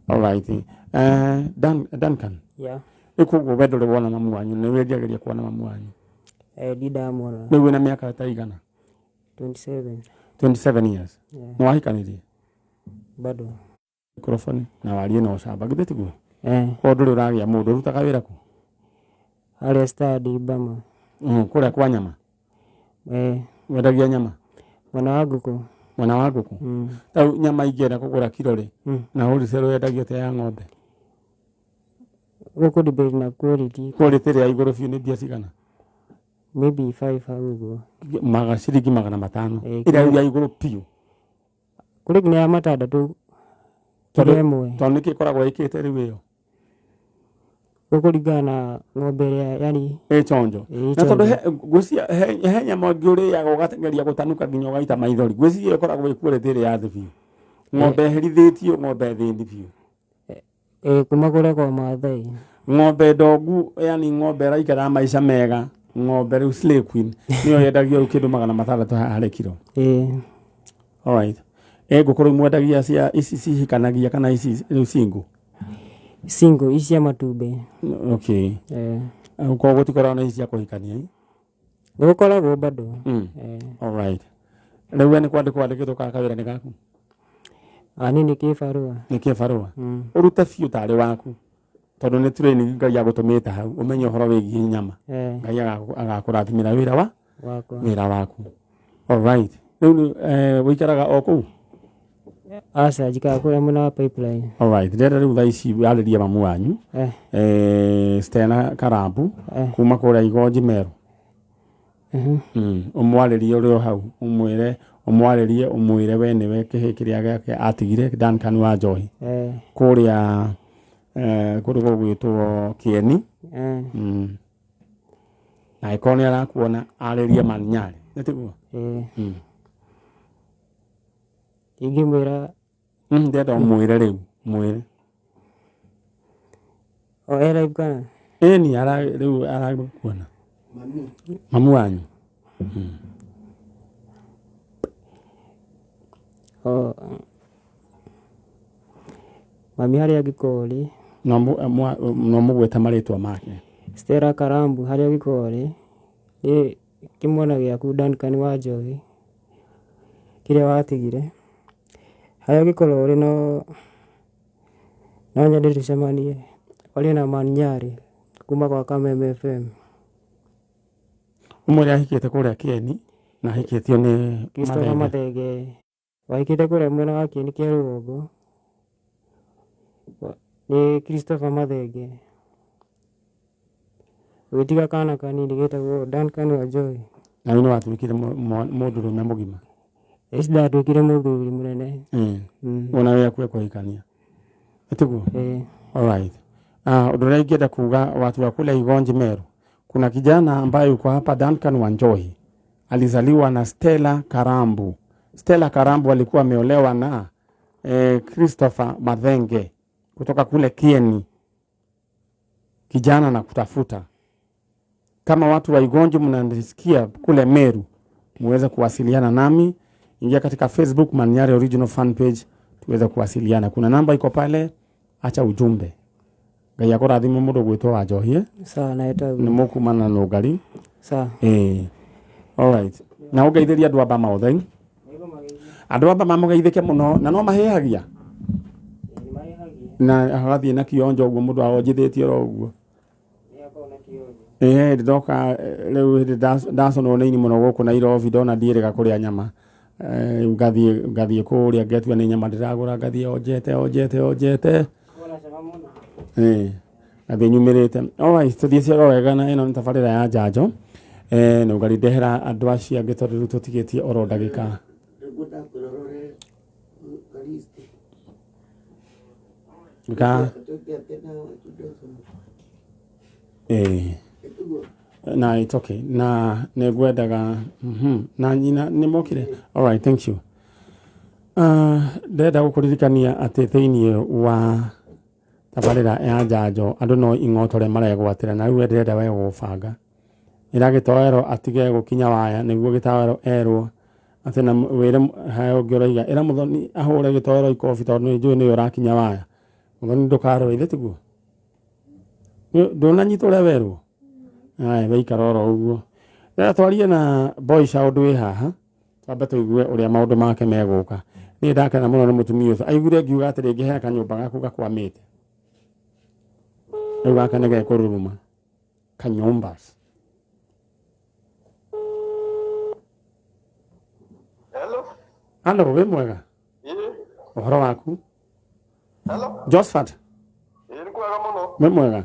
All right. Duncan. Yeah. Ĩkoguo we ndũrĩ wona mamu wanyu, nĩ wĩriragĩria kuona mamu wanyu? Ndindamuona. Rĩu wĩna mĩaka ta igana? 27. 27 years. Yeah. Nĩ wahikanirie? Bado. Microphone na warie na ũcamba, githĩ tiguo? Eh. Ko ndũrĩ ũragĩa mũndũ, ũrutaga wĩra kũ? Harĩa stadi Bama. Kũrĩa kwa nyama? Eh. Wendagia nyama? Mwena wa ngũkũ. Mwena wa ngũkũ? Rĩu nyama ingĩenda kũgũra kiro rĩ, na wholesale wendagio atĩa ya ng'ombe? Gũkũ depend na quality. Quality ĩrĩa igũrũ biũ nĩ mbia cigana? Maybe 5 hau ũguo. Maga ciringi 500. Ĩrĩa ya igũrũ biũ. Kũrĩ nginya ya 6 kiro ĩmwe. Tondũ nĩkĩ ĩkoragwo ĩkĩte rĩu ĩyo? Gũkũringana na ng'ombe ĩrĩa yani ĩ chonjo. Na tondũ ngwĩciria he nyama ĩngĩ ũrĩaga ũgageria gũtanuka nginya ũgaita maithori. Ngwĩciria ĩkoragwo ĩ quality ĩrĩa ya thĩ biũ. Ng'ombe ĩherithĩtio, ng'ombe thĩni biũ. Kuma kũrĩa kwa Maathai. Ng'ombe ndongu, yani ng'ombe ĩraikara maica mega, ng'ombe rĩu Slay Queen nĩyo yendagio rĩu kĩndũ 600 harĩ kiro. All right. Ngũkũ rĩu mwendagia cia ici cihikanagia kana ici rĩu single? Single, ici cia matumbĩ. Okay. Koguo gũtikoragwo na ici cia kũhikania? Nĩ gũkoragwo bado. All right. Rĩu we nĩ kwandĩkwo wandĩkĩtwo kana kawĩra nĩ gaku? Niĩ nĩ kĩbarũa. Nĩ kĩbarũa? Ũrute biũ tarĩ waku. Tondũ nĩ training Ngai agũtũmĩte hau, ũmenye ũhoro wĩgiĩ nyama. Ngai agakũrathimĩra wĩra wa? Wakwa. Wĩra waku. All right. Rĩu ũikaraga o kũu? Aca, njikaraga kũrĩa mwena wa Pipeline. All right. Ndĩrenda rĩu thaa ici warĩrie mamu wanyu. Stella Karambu kuma kũrĩa Igonji Meru. Ũmwarĩrie ũrĩ o hau, ũmwĩre ũmwarĩrie ũmwĩre we nĩwe kĩhĩ kĩrĩa gĩake atigire Duncan wa Njohi. Kũrĩa kũndũ gũgwĩtwo Kĩeni. Na ĩkorwo nĩ arakuona arĩrie Manyarĩ. Nĩ tiguo? Ingĩmwĩra Ndĩrenda ũmwĩre rĩu, mwĩre. O e live kana? Ĩni rĩu arakuona. Mamu wanyu. O mami harĩa angĩkorwo ũrĩ. No mũgwĩte marĩtwa make. Stella Karambu harĩa angĩkorwo ũrĩ, nĩ kĩmwana gĩaku Duncan wa Njohi kĩrĩa watigire. Harĩa ũngĩkorwo ũrĩ no nyende tũcemanie warie na Manyarĩ kuma gwa Kameme FM. Ũmwe ahikĩte kũrĩa Kĩeni na ahikĩtio nĩ Christopher Mathenge. Wahikĩte kũrĩa mwena wa Kĩeni kĩa rũgongo nĩ Christopher Mathenge. Ũgĩtiga kana kanini getagwo Duncan wa Njohi. Na rĩu nĩ watuĩkire mũndũrũme mũgima? Ici ndatuĩkire mũthuri mũnene. Ona we akuwe kũhikania. Tiguo? All right. Ũndũ ũrĩa ingĩenda kuga watu wa kule Igonji Meru, kuna kijana ambaye yuko hapa Duncan wa Njohi, alizaliwa na Stella Karambu. Stella Karambu alikuwa ameolewa na Christopher Mathenge kutoka kule Kieni. Kijana na kutafuta. Kama watu wa Igonji mnanisikia kule Meru, muweze kuwasiliana nami. Ingia katika Facebook Manyari Original Fan Page tuweze kuwasiliana. Kuna namba iko pale Acha ujumbe. Ngai akũrathime mũndũ gwĩtwo Wanjohie. Sawa na Nĩ etaguo. mũkumana na nũngari. Sawa. Ĩĩ. Alright. Na ũngeithĩrie andũ a Bama othe. Andũ a Bama mũgeithĩke mũno na no mahĩhagia. Na agathiĩ na kionjo ũguo mũndũ aonjithĩtie oro ũguo. Ĩĩ ndĩroka rĩu hĩndĩ ndaconwo nĩ ini mũno gũkũ Nairobi ndona ndiĩrĩga kũrĩa nyama. Ngathiĩ ngathiĩ kũrĩa ngetua nĩ nyama ndĩragũra ngathiĩ onjete onjete onjete. Ĩĩ ngathiĩ nyumĩrĩte. Alright, tũthiĩ cioro wega na ĩno nĩ tabarĩra ya njanjo. Na ũngari ndehera andũ acio angĩ tondũ rĩu tũtigĩtie oro ndagĩka. Nĩguo ndakwĩra ũrore Karisti. Ga Tuke atĩ na indo ĩĩ na it's okay na nĩ ngwendaga na nyina nĩ mokire. Alright, thank you. Ndĩrenda gũkũririkania atĩ thĩinĩ wa tabarĩra ya njanjo andũ no ing'otore maregwatĩra na rĩu we ndĩrenda we gũbanga ĩra gĩtoero atige gũkinya waya nĩguo gĩtoero erwo atĩ na wĩre he ũngĩ ũroiga ĩra mũthoni ahũre gĩtoero ikobi tondũ nĩ njũĩ nĩwe ũrakinya waya. Mũthoni ndũkarũe ithe tiguo ndũnanyita ũrĩa werwo. Aya weikara oro ũguo. Rĩrĩa twarie na boy child wĩ haha twambe tũigue ũrĩa maũndũ make megũka. Niĩ ndakena mũno nĩ mũtumia ũcio aiguire ngiuga atĩ rĩngĩ he kanyũmba gaku gakwamĩte rĩu gaka nĩ gekũruruma kanyumbas. Hello. Alo, wĩ mwega? Ĩĩ. Ũhoro waku? Hello. Josephat, Ĩĩ nĩ kwega mũno. wĩ mwega?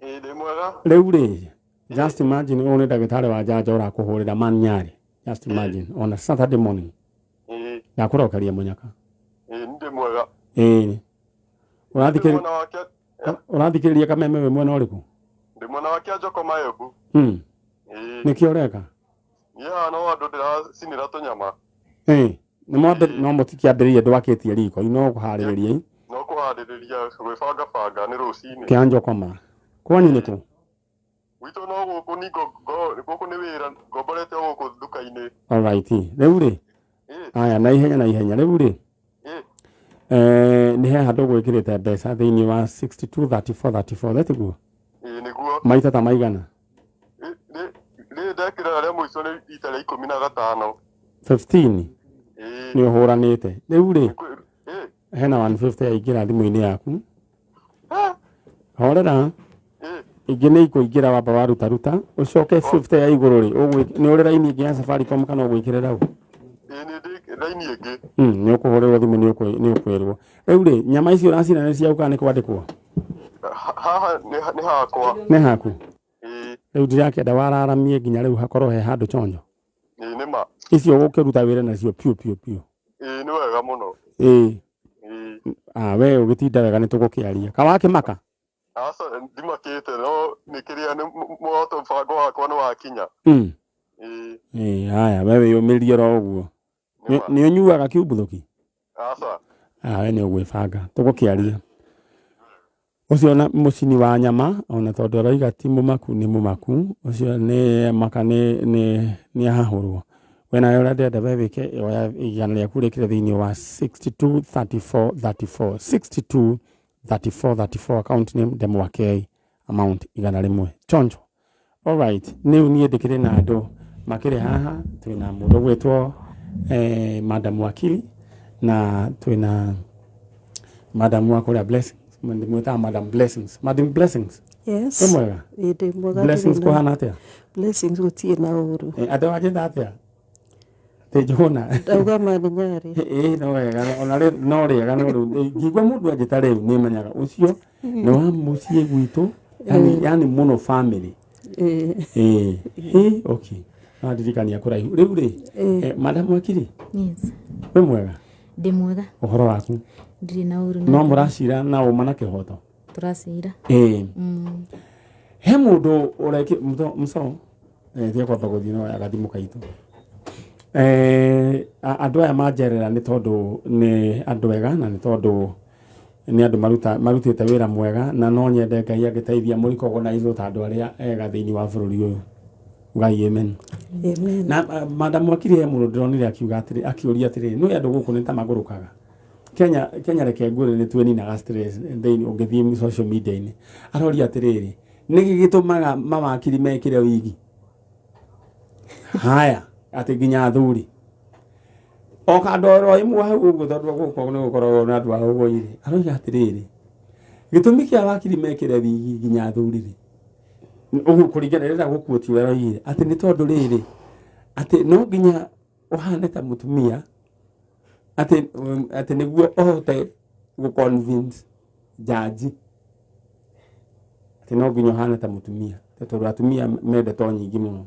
Ĩĩ ndĩ mwega. Rĩu rĩ, just imagine ũyũ nĩ ndagĩtarĩ wa njanjo ũrakũhũrĩra man Nyarĩ. Just imagine on a Saturday morning. Ĩĩ. Ndakũrokeria mũnyaka. Ĩĩ nĩ ndĩ mwega. Ĩĩ. Ndĩ mwena wa Kĩa Ũrathikĩrĩria kameme wĩ mwena ũrĩkũ? ndĩ mwena wa Kĩanjoko Maembu. Ĩĩ. Nĩkĩo ũreka? Niĩ haha no andũ ndĩracinĩra tũnyama. Ĩĩ. Nĩ mwambe no mũtikĩambĩrĩrie ndwakĩtie riko no kũharĩrĩria. No kũharĩrĩria gwĩbanga banga nĩ rũcinĩ. Kĩanjokoma. Kwanyu nĩ kũ? Gwitũ no gũkũ ni gũkũ nĩ wĩra ngomborete o gũkũ nduka-inĩ. Alright. Rĩu rĩ. Aya na ihenya na ihenya rĩu rĩ. Nĩ he handũ gwĩkĩrĩte mbeca thĩinĩ wa 623434 thetiguo? Ĩĩ nĩguo. Maita ta maigana? Rĩ ndekĩra rĩa mũico nĩ rita rĩa 15. 15. Nĩ ũhũranĩte. Rĩu rĩ. Hena 150 yaingĩra thimũ-inĩ yaku. Horera. Ingĩ nĩ ikũingĩra wamba waruta ruta ũcoke 50 ya igũrũ rĩ nĩ ũrĩ raini ĩngĩ ya Safaricom kana ũgwĩkĩrĩra u? Ĩĩ nĩ ndĩ raini ĩngĩ. Nĩ ũkũhũrĩrwo thimũ nĩ ũkwĩrwo. Rĩu rĩ nyama icio ũracina nĩ ciaku kana nĩ kwandĩkwo? Haha nĩ hakwa. Nĩ haku? Rĩu ndirakĩenda wararamie nginya rĩu hakorwo he handũ chonjo. Ĩĩ nĩ ma. Icio ũgũkĩruta wĩra nacio piũ piũ piũ. Ĩĩ nĩ wega mũno. Ĩĩ. Ĩĩ. We ũgĩtinda wega nĩ tũgũkĩaria. Kawakĩmaka? Aca ndimakĩte no nĩ kĩrĩa nĩ mũhoto mũbango wakwa nĩ wakinya. Ĩĩ. Ĩĩ haya we wĩyũmĩrie oro ũguo. Nĩ ũnyuaga kiumbuthũki? Aca. We nĩ ũgwĩbanga tũgũkĩaria. Ũcio na mũcini wa nyama ona tondũ aroiga ti mũmaku nĩ mũmaku ũcio nĩ maka nĩ ahahũrwo. We nawe ũrĩa ndĩrenda we wĩke oya igana rĩaku rĩkĩre thĩinĩ wa 623434 623434 account name Ndemwakei amount 100 chonjo. Alright, rĩu niĩ ndĩkĩrĩ na andũ makĩrĩ haha twĩna mũndũ ũgwĩtwo Madam Wakili na twĩna Madam wa kũrĩa Blessings. Ndĩmwĩtaga Madam Blessings. Madam Blessings. Yes. Wĩ mwega? Ĩĩ ndĩ mwega. Blessings kũhana atĩa? Blessings gũtirĩ na ũru. Atĩ wanjĩta atĩa? Atĩ Njũgũna. Ndauga ma nĩ Nyarĩ. Ĩĩ no wega ona rĩu no rĩega no rĩu ngĩigua mũndũ anjĩta rĩu nĩ menyaga ũcio nĩ wa mũciĩ gwitũ yani mũno family. Ĩĩ. Ĩĩ okay. No ndirikania kũraihu. Rĩu rĩ Madam Wakili. Yes. Wĩ mwega? Ndĩ mwega. Ũhoro waku? Ndirĩ na ũru. No mũracira na ũma na kĩhoto? Tũracira. Ĩĩ. He mũndũ ũreki mũco tiga kwamba gũthiĩ no agathimũ kaitũ. Andũ aya manjerera nĩ tondũ nĩ andũ ega na nĩ tondũ nĩ andũ marutĩte wĩra mwega na no nyende Ngai angĩteithia mũrikogonaizo ta andũ arĩa ega thĩinĩ wa bũrũri ũyũ. Ngai amen. Amen. Na Madam Wakili he mũndũ ndĩronire akiuga atĩrĩ akĩũria atĩrĩ nĩ andũ gũkũ nĩ ta magũrũkaga. Kenya Kenya reke ngwĩre nĩ twĩninaga stress thĩinĩ ũngĩthiĩ social media-inĩ. Aroria atĩrĩrĩ, nĩkĩ gĩtũmaga mawakiri mekĩre wigi? Haya, atĩ nginya athuri. O kandoro ĩmwe hau ũguo tondũ gũkũ nĩ gũkoragwo na andũ a ũgũi-rĩ, aroiga atĩrĩrĩ, gĩtũmi kĩa wakiri mekĩre wigi nginya athuri rĩ, ũguo kũringana ndĩrenda gũkuotia ũrĩa aroigire, atĩ nĩ tondũ rĩrĩ, atĩ no nginya ũhane ta mũtumia atĩ atĩ nĩguo ũhote gũ convince jaji atĩ no nginya ũhane ta mũtumia tondũ atumia mendetwo nyingĩ mũno.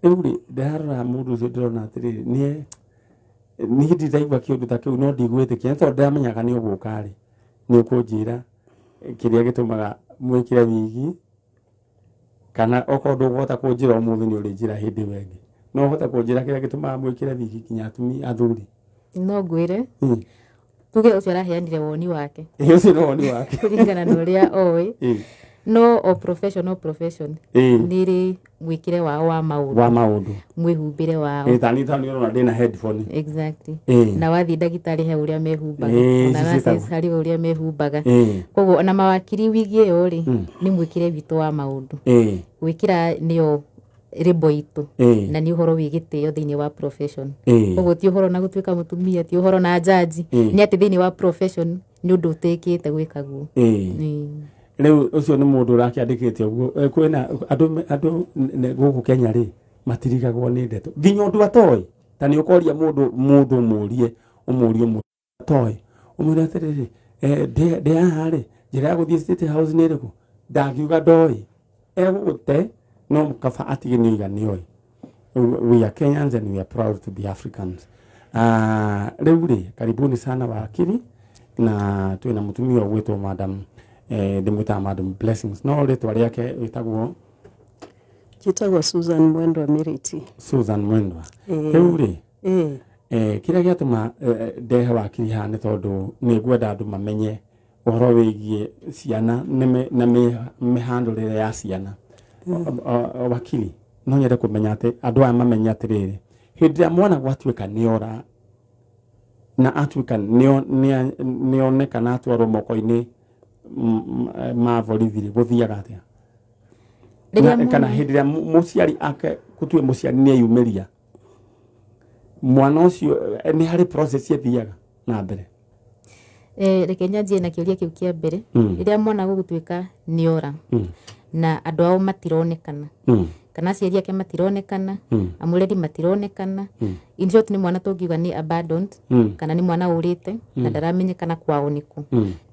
Rĩu rĩ, ndĩrarora mũndũ ũcio ndĩrona atĩrĩrĩ, nĩ niĩ ndiraigua kĩũndũ ta kĩu no ndigwĩtĩkia nĩ tondũ ndĩramenyaga nĩ ũgũka rĩ, nĩ ũkũnjĩra kĩrĩa gĩtũmaga mwĩkĩre wigi kana okorwo ndũkũhota kũnjĩra ũmũthĩ nĩ ũrĩnjĩra hĩndĩ ĩyo ĩngĩ. No ũhote kũnjĩra kĩrĩa gĩtũmaga mwĩkĩre wigi nginya atumia athuri? No ngwĩre tuge ũcio araheanire woni wake. Ĩ, ũcio nĩ woni wake. Kũringana na ũrĩa oĩ. No o profession o profession nĩ ĩrĩ mwĩkĩre wao wa maũndũ. Wa maũndũ. Mwĩhumbĩre wao. Ĩ, tani tani ũrona ndĩna headphone. Exactly. Na wathiĩ ndagĩtarĩ he ũrĩa mehumbaga. Ona nurses harĩ ũrĩa mehumbaga. Koguo ona mawakiri wigi ĩyo rĩ, nĩ mwĩkĩre witũ wa maũndũ. Gwĩkĩra nĩyo rĩmbo itũ. Na nĩ ũhoro wĩ gĩtĩo thĩinĩ wa profession. Koguo ti ũhoro na gũtuĩka mũtumia, ti ũhoro na jaji. Nĩ atĩ thĩinĩ wa profession nĩ ũndũ ũtĩkĩte gwĩka guo. Rĩu ũcio nĩ mũndũ ũrakĩandĩkĩte ũguo. Kwĩna andũ andũ gũkũ Kenya rĩ, matirigagwo nĩ ndeto nginya ũndũ atoĩ. Ta nĩ ũkoria mũndũ mũndũ ũmũrie ũmũrie mũndũ atoĩ, ũmwĩre atĩrĩrĩ, ndĩ haha rĩ, njĩra ya gũthiĩ State House nĩ ĩrĩkũ? Ndangiuga ndoĩ, egũgũte no kaba atige nĩ oiga nĩ oĩ. We are Kenyans and we are proud to be Africans. Rĩu rĩ, karibuni sana wakiri, na twĩna mũtumia ũgwĩtwo madam, ndĩmwĩtaga Madam Blessings, no rĩtwa rĩake wĩtagwo? Njĩtagwo Susan Mwendwa Miriti. Susan Mwendwa. Rĩu rĩ, kĩrĩa gĩatũma ndehe wakiri haha nĩ tondũ nĩ ngwenda andũ mamenye ũhoro wĩgiĩ ciana na mĩhandũrĩre ya ciana. Wakiri, no nyende kũmenya atĩ andũ aya mamenye atĩrĩrĩ, hĩndĩ ĩrĩa mwana gwatuĩka nĩora na atuĩka nĩonekana atwarwo moko-inĩ ma borithi rĩ, gũthiaga atĩa? Kana hĩndĩ ĩrĩa mũciari ake gũtue mũciari nĩ eyumĩria, mwana ũcio nĩ harĩ process ĩthiaga na mbere? Reke nyanjie na kĩũria kĩu kĩa mbere. Rĩrĩa mwana gũgũtuĩka nĩora na andũ ao matironekana, kana aciari ake matironekana, amũreri matironekana, in short nĩ mwana tũngiuga nĩ abandoned, kana nĩ mwana ũrĩte na ndaramenyekana kwao nĩkũ,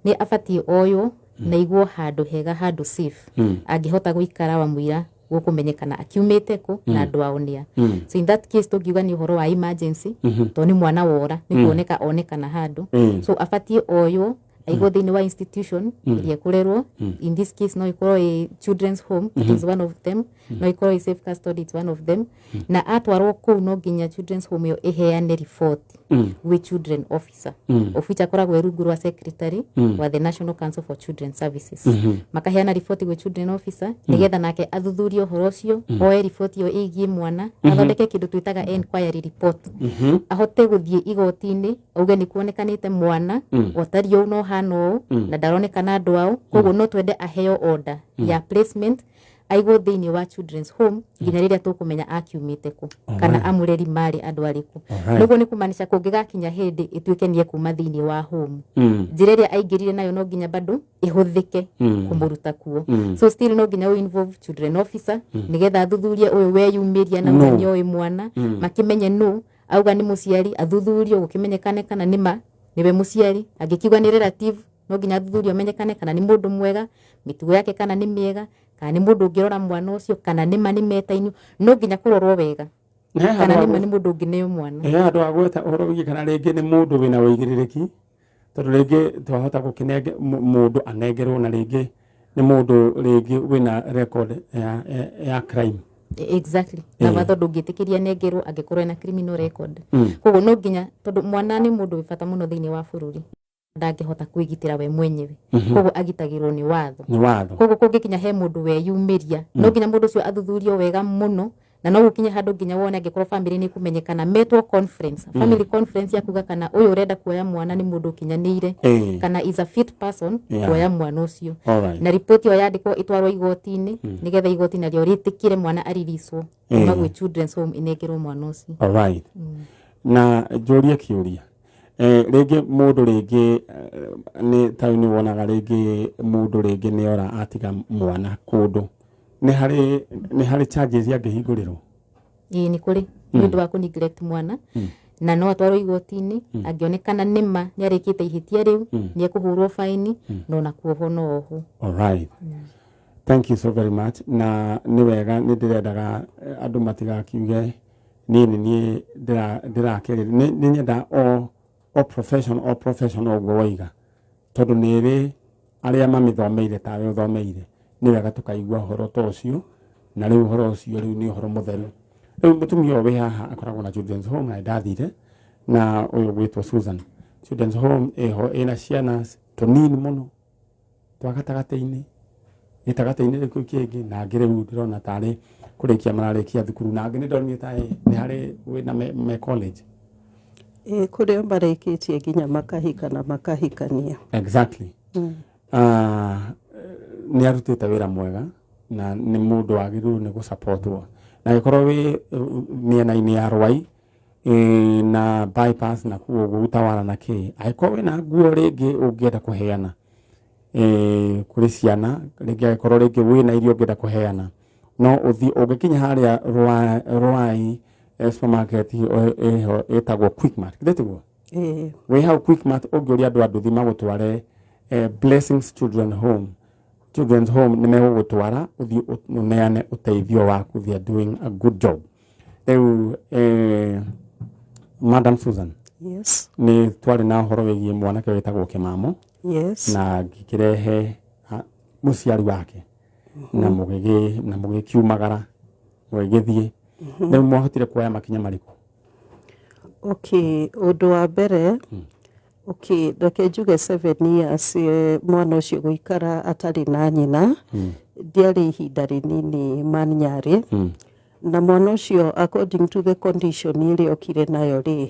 nĩ abatiĩ oywo na aigwo handũ hega, handũ safe, angĩhota gũikara wa mũira gũkũmenyekana akiumĩte kũ na andũ ao nĩa. So in that case tũngiuga nĩ ũhoro wa emergency, tondũ nĩ mwana wora, nĩ kuoneka onekana handũ. So abatiĩ oywo aigwo thĩinĩ wa institution ĩrĩa ĩkũrerwo. In this case no ĩkorwo ĩ children's home, that is one of them, no ĩkorwo ĩ safe custody, it's one of them. Na atwarwo kũu no nginya children's home ĩyo ĩheane report gwĩ children officer, of which akoragwo e rungu rwa secretary wa the National Council for Children Services. Makaheana riboti gwĩ children officer nĩgetha nake athuthurie ũhoro ũcio, oe riboti ĩyo ĩgiĩ mwana, athondeke kĩndũ twĩtaga enquiry report, ahote gũthiĩ igoti-inĩ auge nĩ kuonekanĩte mwana otariĩ ũũ na ũhana ũũ na ndaronekana andũ ao, koguo no twende aheo order ya placement, aigwo thĩinĩ wa children's home nginya rĩrĩa tũkũmenya akiumĩte kũ kana amũreri marĩ andũ arĩkũ. Nĩguo nĩ kumaanisha kũngĩgakinya hĩndĩ ĩtuĩke nĩ ekuma thĩinĩ wa home, njĩra ĩrĩa aingĩrire nayo no nginya bado ĩhũthĩke kũmũruta kuo. So still no nginya ũ involve children officer nĩgetha athuthurie ũyũ weyumĩria na No. nĩ oĩ mwana, makĩmenye nũ auga nĩ mũciari, athuthurio gũkĩmenyekane kana nĩ ma nĩwe mũciari. Angĩkiuga nĩ relative, no nginya athuthurio amenyekane kana nĩ mũndũ mwega, mĩtugo yake kana nĩ mĩega, kana nĩ mũndũ ũngĩrora mwana ũcio, kana nĩ ma nĩ metainio, no nginya kũrorwo wega kana nĩ ma nĩ mũndũ ũngĩneo mwana. He handũ ha gweta ũhoro wĩgiĩ kana rĩngĩ nĩ mũndũ wĩna ũigĩrĩrĩki, tondũ rĩngĩ twahota gũkĩnenge mũndũ anengerwo na rĩngĩ nĩ mũndũ rĩngĩ wĩna record ya crime. Exactly. Na watho ndũngĩtĩkĩria nengerwo angĩkorwo ena criminal record. Koguo no nginya, tondũ mwana nĩ mũndũ wĩ bata mũno thĩinĩ wa bũrũri, ndangĩhota kwĩgitĩra we mwenyewe, koguo agitagĩrwo nĩ watho. Nĩ watho. Koguo kũngĩkinya he mũndũ weyumĩria, no nginya mũndũ ũcio athuthurio wega mũno Na no gũkinye handũ nginya wone angĩkorwo family nĩ kũmenyekana metwo conference, family conference ya kuga kana ũyũ ũrenda kuoya mwana nĩ mũndũ ũkinyanĩire kana is a fit person kuoya mwana ũcio. Na ripoti ĩyo yandĩkwo ĩtwarwo igoti-inĩ nĩgetha igoti narĩo rĩtĩkĩre mwana aririswo kuma gwĩ children's home ĩnengerwo mwana ũcio. Alright. Na njũrie kĩũria, rĩngĩ mũndũ rĩngĩ nĩ ta nĩ wonaga rĩngĩ mũndũ rĩngĩ nĩ ora atiga mwana kũndũ, nĩ harĩ charges angĩhingũrĩrwo? Ĩĩ, nĩ kũrĩ, nĩ ũndũ wa kũ neglect mwana, na no atwarwo igoti-inĩ. Angĩonekana nĩma nĩ arĩkĩte ihĩtia rĩu, nĩ ekũhũrwo faini na ona kuohwo no ohwo. Alright. Thank you so very much. Na nĩ wega, nĩ ndĩrendaga andũ matigakiuge niĩ nĩ niĩ ndĩrakĩrĩ nĩ nyenda o profession o ũguo waiga, tondũ nĩ ĩrĩ arĩa mamĩthomeire tawe ũthomeire. Nĩ wega tũkaigua ũhoro ta ũcio, na rĩu ũhoro ũcio rĩu nĩ ũhoro mũtheru. Rĩu mũtumia ũyũ wĩ haha akoragwo na children's home, na ndathire na ũyũ gwĩtwo Susan. Children's home ĩho ĩna ciana tũnini mũno twa gatagatĩ-inĩ, gĩtagatĩ-inĩ kĩu kĩngĩ, na angĩ rĩu ndĩrona tarĩ kũrĩkia mararĩkia thukuru, na angĩ nĩ ndonire ta nĩ harĩ wĩna me college. Ĩ, kũrĩ o marĩkĩtie nginya makahika na makahikania. Exactly. Nĩ arutĩte wĩra mwega na nĩ mũndũ wagĩrĩirwo nĩ gũsupportwo, na angĩkorwo wĩ mĩena-inĩ ya Rwai na bypass na kuo ũguo Utawala na kĩ, angĩkorwo wĩna nguo rĩngĩ ũngĩenda kũheana kũrĩ ciana rĩngĩ, angĩkorwo rĩngĩ wĩna irio ũngĩenda kũheana, no ũthiĩ ũngĩkinya harĩa Rwai supermarket ĩho ĩtagwo Quickmart, githĩ tiguo? Ĩĩ. Wĩ hau Quickmart, ũngĩũria andũ a nduthi magũtware Blessings Children Home, Children's Home, nĩ megũgũtwara ũthiĩ ũneane ũteithio waku. They are doing a good job. Rĩu Madam Susan, Yes. nĩ twarĩ na ũhoro wĩgiĩ mwanake wĩtagwo Kĩmamo na ngĩkĩrehe mũciari wake na mũgĩgĩ na mũgĩkiumagara mũgĩgĩthiĩ. Rĩu mwahotire kuoya makinya marĩkũ? Okay, ũndũ wa mbere, okay, reke njuge 7 years mwana ũcio gũikara atarĩ na nyina ndiarĩ ihinda rĩnini manyarĩ. Na mwana ũcio, according to the condition ĩrĩa okire nayo rĩ,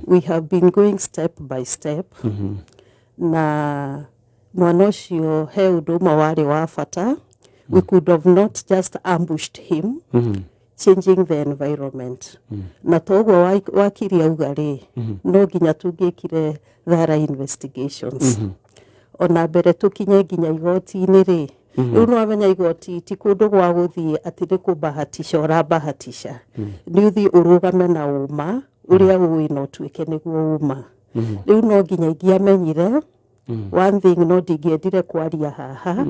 we have been going step by step. Na mwana ũcio he ũndũ ũmwe warĩ wa bata: we could have not just ambushed him, changing the environment. Na toguo wakiri auga rĩ, no nginya tũngĩkire thorough investigations ona mbere tũkinye nginya igoti-inĩ rĩ. Rĩu nĩ wamenya igoti ti kũndũ gwa gũthiĩ atĩ nĩ kũbahatisha ũrabahatisha, nĩ ũthiĩ ũrũgame na ũma ũrĩa ũĩ na ũtuĩke nĩguo ũma. Rĩu no nginya ingĩamenyire one thing, no ndingĩendire kwaria haha.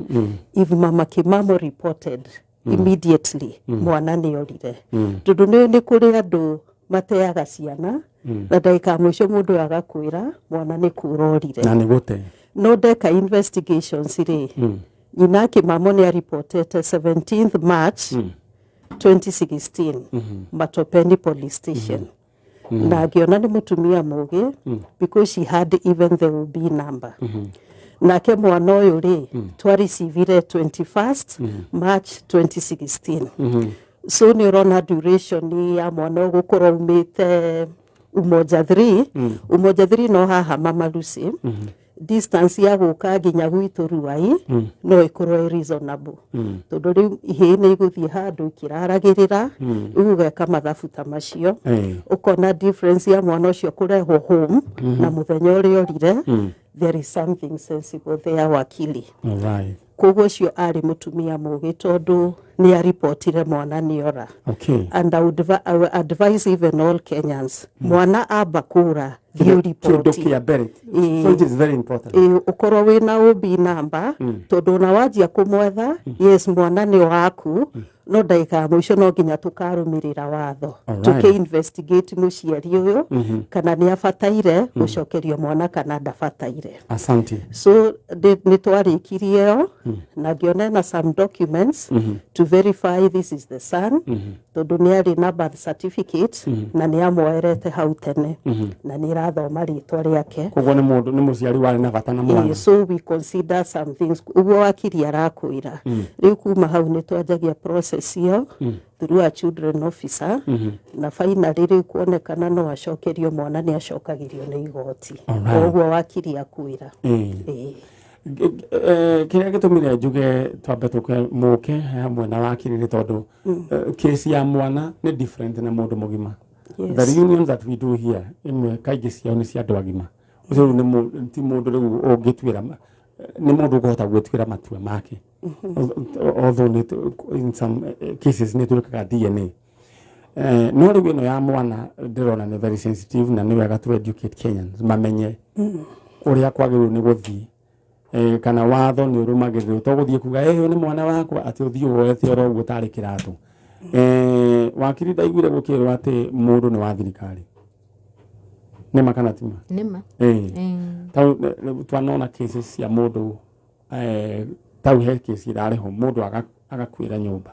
If Mama Kimamo reported immediately mwana nĩ orire, tondũ nĩ kũrĩ andũ mateaga ciana na ndagĩka ya mũico mũndũ ũyũ agakwĩra mwana nĩ kũra orire. Na nĩ gũte. No ndeka investigations rĩ, nyina Kimamo nĩ aripotete 17th March 2016 Matopeni Police Station, na ngĩona nĩ mũtumia mũgĩ because she had even the OB number. Nake mwana ũyũ rĩ, twarecivire 21st March 2016. So nĩ ũrona duration ya mwana ũyũ gũkorwo umĩte Umoja 3, Umoja 3 no haha Mama Lucy, distance ya gũka nginya gwitũ Ruai no ĩkorwo ĩ reasonable, tondũ rĩu ihĩĩ nĩ igũthiĩ handũ ikĩraragĩrĩra. Rĩu ũgeka mathabu ta macio, ũkona difference ya mwana ũcio kũrehwo home na mũthenya ũrĩa orire. There is something sensible there, wakili. Koguo ũcio arĩ mũtumia mũgĩ tondũ nĩ aripotire mwana nĩ ora. And I would advise even all Kenyans, mwana amba kũra, thiĩ Kĩndũ ũripoti. Kĩa mbere. Ĩĩ. So it is very important. Ĩĩ, ũkorwo wĩna OB number, tondũ ona wanjia kũmwetha, yes, mwana nĩ waku, no ndagĩka ya mũico no nginya tũkarũmĩrĩra watho, tũkĩ investigate mũciari ũyũ kana nĩ abataire gũcokerio mwana kana ndabataire. Asante. So nĩ twarĩkirie ĩyo na ngĩona ena some documents to verify this is the son, tondũ nĩ arĩ na birth certificate na nĩ amwoerete hau tene na nĩ ĩrathoma rĩtwa rĩake. Koguo nĩ mũndũ, nĩ mũciari warĩ na bata na mwana. So we consider some things, ũguo wakiri arakwĩra. Rĩu kuma hau nĩ twanjagia process. process ĩyo through a children officer, na finally rĩu kuonekana no acokerio mwana, nĩ acokagĩrio nĩ igoti. Ũguo wakiri akwĩra. Ĩĩ. Kĩrĩa gĩtũmire njuge twambe tũke mũke hamwe na wakiri nĩ tondũ case ya mwana nĩ different na mũndũ mũgima. The reunions that we do here, imwe kaingĩ ciao nĩ cia andũ agima. Ũcio rĩu ti mũndũ rĩu ũngĩtuĩra, nĩ mũndũ ũkũhota gwĩtuĩra matua make. Although in some cases nĩ twĩkaga DNA. No rĩu ĩno ya mwana ndĩrona nĩ very sensitive, na nĩ wega to educate Kenyans mamenye ũrĩa kwagĩrĩirwo nĩ gũthiĩ, kana watho nĩ ũrũmagĩrĩrwo, to gũthiĩ kuga ũyũ nĩ mwana wakwa, atĩ ũthiĩ woete oro ũguo tarĩ kĩratũ. Wakiri, ndaiguire gũkĩrwo atĩ mũndũ nĩ wa thirikari. Nĩma kana tima? Nĩma. Tau twanona cases cia mũndũ, tau he case ĩrarĩ ho, mũndũ agakuĩra nyũmba.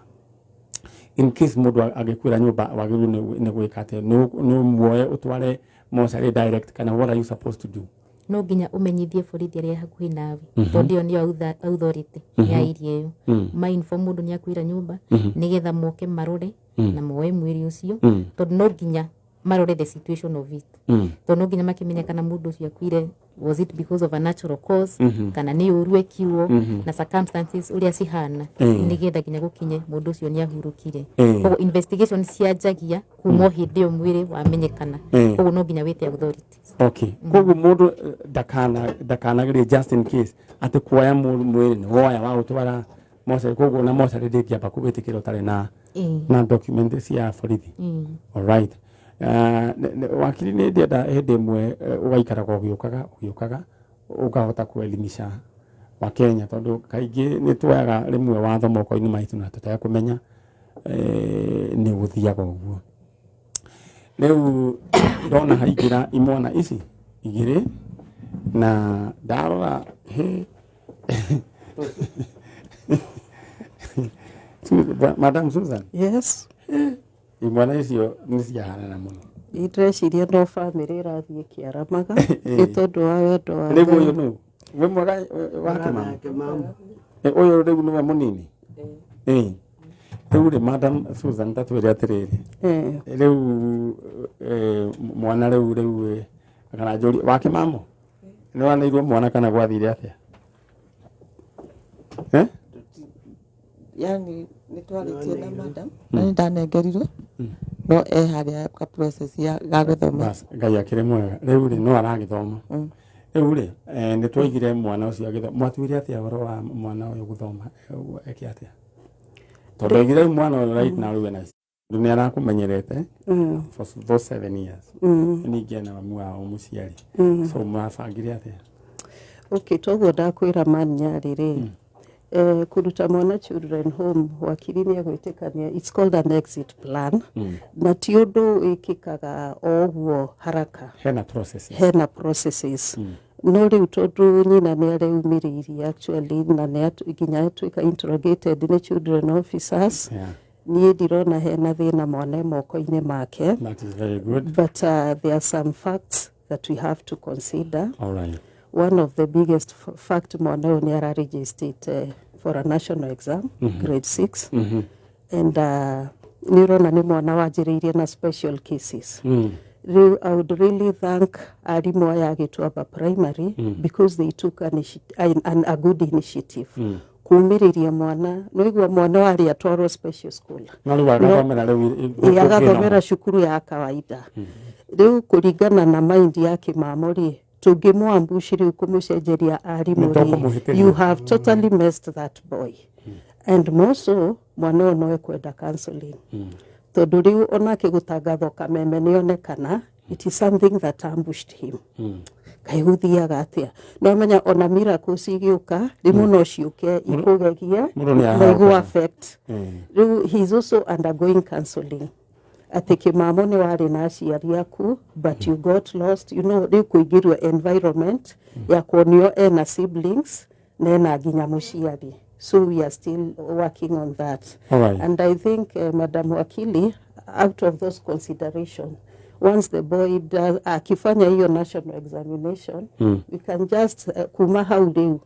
In case mũndũ agĩkuĩra nyũmba, wagĩrĩirwo nĩ gwĩka atĩa? Nĩ muoye ũtware mocarĩ direct, kana what are you supposed to do? No nginya ũmenyithie borithi arĩa hakuhĩ nawe, tondũ ĩyo nĩyo authority ya area ĩyo. Ma inform mũndũ nĩ akuĩra nyũmba, nĩgetha moke marore na moe mwĩrĩ ũcio, tondũ no nginya marore the situation of it, tondũ no nginya makĩmenye kana mũndũ ũcio akuire, was it because of a natural cause, kana nĩ ũru ekiwo, na circumstances ũrĩa cihana, nĩgetha nginya gũkinye mũndũ ũcio nĩ ahurũkire. Koguo investigation cianjagia kuma o hĩndĩ ĩyo mwĩrĩ wamenyekana. Koguo no nginya wĩte authorities. Okay, koguo mũndũ ndakanagerie just in case atĩ kuoya mwĩrĩ nĩ woya wa gũtwara mocarĩ. Koguo na mocarĩ ndĩngĩamba kũgwĩtĩkĩra ũtarĩ na document cia borithi. Alright. Wakiri, nĩ ndĩenda hĩndĩ ĩmwe ũgaikaraga ũgĩũkaga ũgĩũkaga, ũkahota kuelimisha Wakenya, tondũ kaingĩ nĩ tuoyaga rĩmwe watho moko-inĩ maitũ na tũtekũmenya nĩ gũthiaga ũguo. Rĩu ndona haingĩra imwana ici igĩrĩ, na ndarora he Madam Susan. Yes. Imwana icio nĩ ciahanana mũno. Ndĩreciria no bamĩrĩ ĩrathiĩ ĩkĩaramaga nĩ tondũ wa wendo wa Rĩu ũyũ nũ wĩ mwega wake mama? Ũyũ rĩu nĩwe mũnini. Rĩu rĩ, Madam Susan, tatwĩre atĩrĩrĩ, rĩu mwana rĩu kana njũrie wake mamo, nĩ waneirwo mwana kana gwathire atĩa? Yani nĩ twarĩtie na madam na nĩ ndanengerirwo, no e harĩa ka process ya ga gũthoma. Bas, Ngai akĩrĩ mwega, rĩu rĩ no aragĩthoma. Rĩu rĩ, nĩ twaigire mwana ũcio agĩthoma, mwatuire atĩa ũhoro wa mwana ũyũ gũthoma, eke atĩa? Tondũ aigire rĩu mwana ũyũ right now rĩu ena nĩ arakũmenyerete for those 7 years, ningĩ ena mamu wao mũciari, so mwabangire atĩa? Okay, toguo ndakwĩra manyarĩ rĩ, kũruta mwana children home, wakiri nĩ egwĩtĩkania, it's called an exit plan, na ti ũndũ wĩkĩkaga o ũguo haraka. Hena processes. Hena processes, no rĩu tondũ nyina nĩ areumĩrĩirie actually, na nĩ nginya atuĩka interrogated nĩ children officers, niĩ ndirona hena thĩna, mwana e moko-inĩ make. That is very good. But there are some facts that we have to consider. All right. One of the biggest fact, mwana ũyũ nĩ araregistered for a national exam, grade 6, and nĩ ũrona nĩ mwana wanjĩrĩirie na special cases. Rĩu I would really thank arimũ aya a Gĩtuamba Primary, because they took an, a good initiative kumĩrĩria mwana. Nĩigua mwana warĩ atwarwo special school. No rĩu agathomera rĩu Ĩ, agathomera cukuru ya kawaida. Rĩu kũringana na mind ya kĩmamo rĩ, tũngĩmũambush rĩu kũmũcenjeria arimũ Nĩ rĩ, tũkũmũhĩtĩria. You have totally messed that boy, and more so mwana ũyũ no ekwenda counseling, tondũ rĩu onake gũtangathwo Kameme nĩonekana, it is something that ambushed him. Kaĩ gũthiaga atĩa? No menya ona miracles igĩũka rĩmwe no ciũke ikũgegie Mũndũ nĩ na aharũkaga. igũ affect. Rĩu he is also undergoing counseling, atĩ kĩmamo nĩ warĩ na aciari aku but you got lost. Rĩu kũingĩrio environment ya kuonio ena siblings na ena nginya mũciari, so we are still working on that. All right. And I think, Madam Wakili, out of those consideration, once the boy does, akifanya hiyo national examination, we can just kuma hau rĩu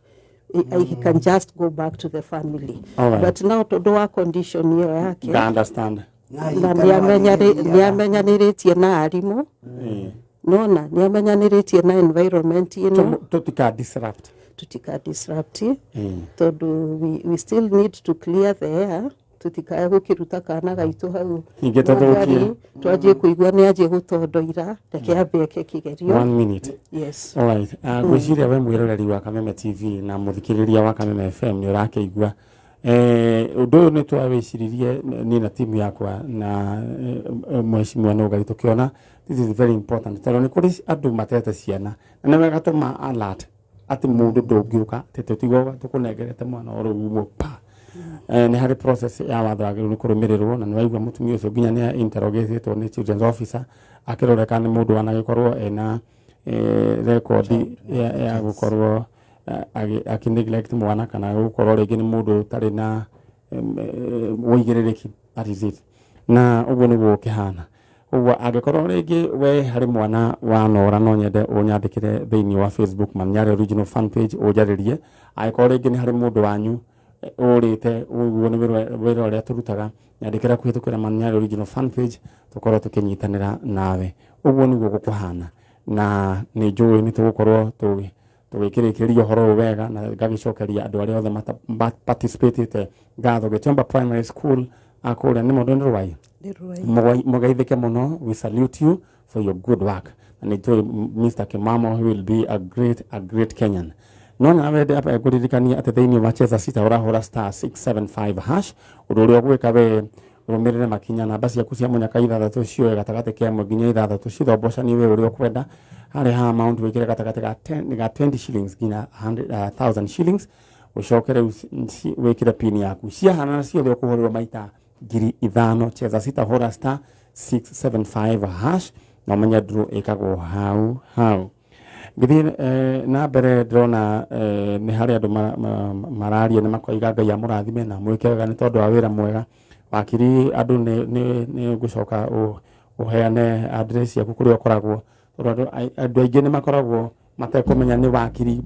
He can just go back to the family. All right. But now tondũ wa condition ĩyo yake Nga understand. Na nĩamenyanĩrĩtie na arimũ, nona nĩamenyanĩrĩtie na environment ĩno. Tutika disrupt. Tutika disrupt tondũ we still need to clear the air, tutikae gũkĩruta kana gaitũ hau Ningĩ tũthũkie. Twanjie kũigua nĩ anjie gũtondoira, reke ambe eke kĩgerio. 1 minute. Yes. All right. Ngwĩciria we mwĩroreri wa Kameme TV na mũthikĩrĩria wa Kameme FM nĩ ũrakĩigua ũndũ ũyũ nĩ twawĩciririe niĩ na timu yakwa na mheshimiwa Nũngari tũkĩona this is very important tondũ nĩ kũrĩ andũ matete ciana na nĩ wega tũma alert atĩ mũndũ ndũngĩũka atĩ tũtigwo tũkũnengerete mwana oro ũguo pa. Nĩ harĩ process ya watho wagĩrĩirwo nĩ kũrũmĩrĩrwo na nĩ waigua mũtumia ũcio nginya nĩ interrogatĩtwo nĩ children's officer akĩroreka nĩ mũndũ wanagĩkorwo ena rekondi ya gũkorwo akĩ neglect mwana kana gũkorwo rĩngĩ nĩ mũndũ ũtarĩ na ũigĩrĩrĩki, that is it. Na ũguo nĩguo ũkĩhana. Ũguo angĩkorwo rĩngĩ we harĩ mwana wa Nora no nyende ũnyandĩkĩre thĩinĩ wa Facebook Manyare Original fan page ũnjarĩrie. Angĩkorwo rĩngĩ nĩ harĩ mũndũ wanyu ũrĩte ũguo nĩ wĩra ũrĩa tũrutaga, nyandĩkĩra kũhĩtũkĩra Manyare Original fan page tũkorwo tũkĩnyitanĩra nawe. Ũguo nĩguo gũkũhana na nĩ njũĩ nĩ tũgũkorwo tũgĩkĩrĩkĩria ũhoro ũyũ wega na ngagĩcokeria andũ arĩa othe participatĩte ngatho. Gĩchomba Primary School akũrĩa nĩ mũndũ nĩ Rwai mũgeithĩke mũno. We salute you for your good work na nĩ njũĩ Mr. Kimamo he will be a great Kenyan. No na wende apa ngũririkania atĩ thĩinĩ wa Cheza Sita ũrahũra star 675 hash ũndũ ũrĩa ũgwĩka we ũrũmĩrĩre makinya namba ciaku cia mũnyaka ithathatũ cioe gatagatĩ ka ĩmwe nginya ithathatũ cithombocanie we ũrĩa ũkwenda harĩ ha amount wĩkĩre gatagatĩ ga 10 ga 20 shillings nginya 100,000 shillings ũcoke rĩu wĩkĩre pin yaku ciahanana ciothe ũkũhũrĩrwo maita 5,000. Cheza Sita hũra star 675 hash na ũmenye draw ĩkagwo hau hau. Ngĩthiĩ na mbere ndĩrona nĩ harĩ andũ mararia nĩ makoiga Ngai amũrathime na mwĩke wega nĩ tondũ wa wĩra mwega. Wakiri andũ nĩ ngũcoka ũheane address yaku kũrĩa ũkoragwo tondũ andũ aingĩ nĩ makoragwo matekũmenya nĩ wakiri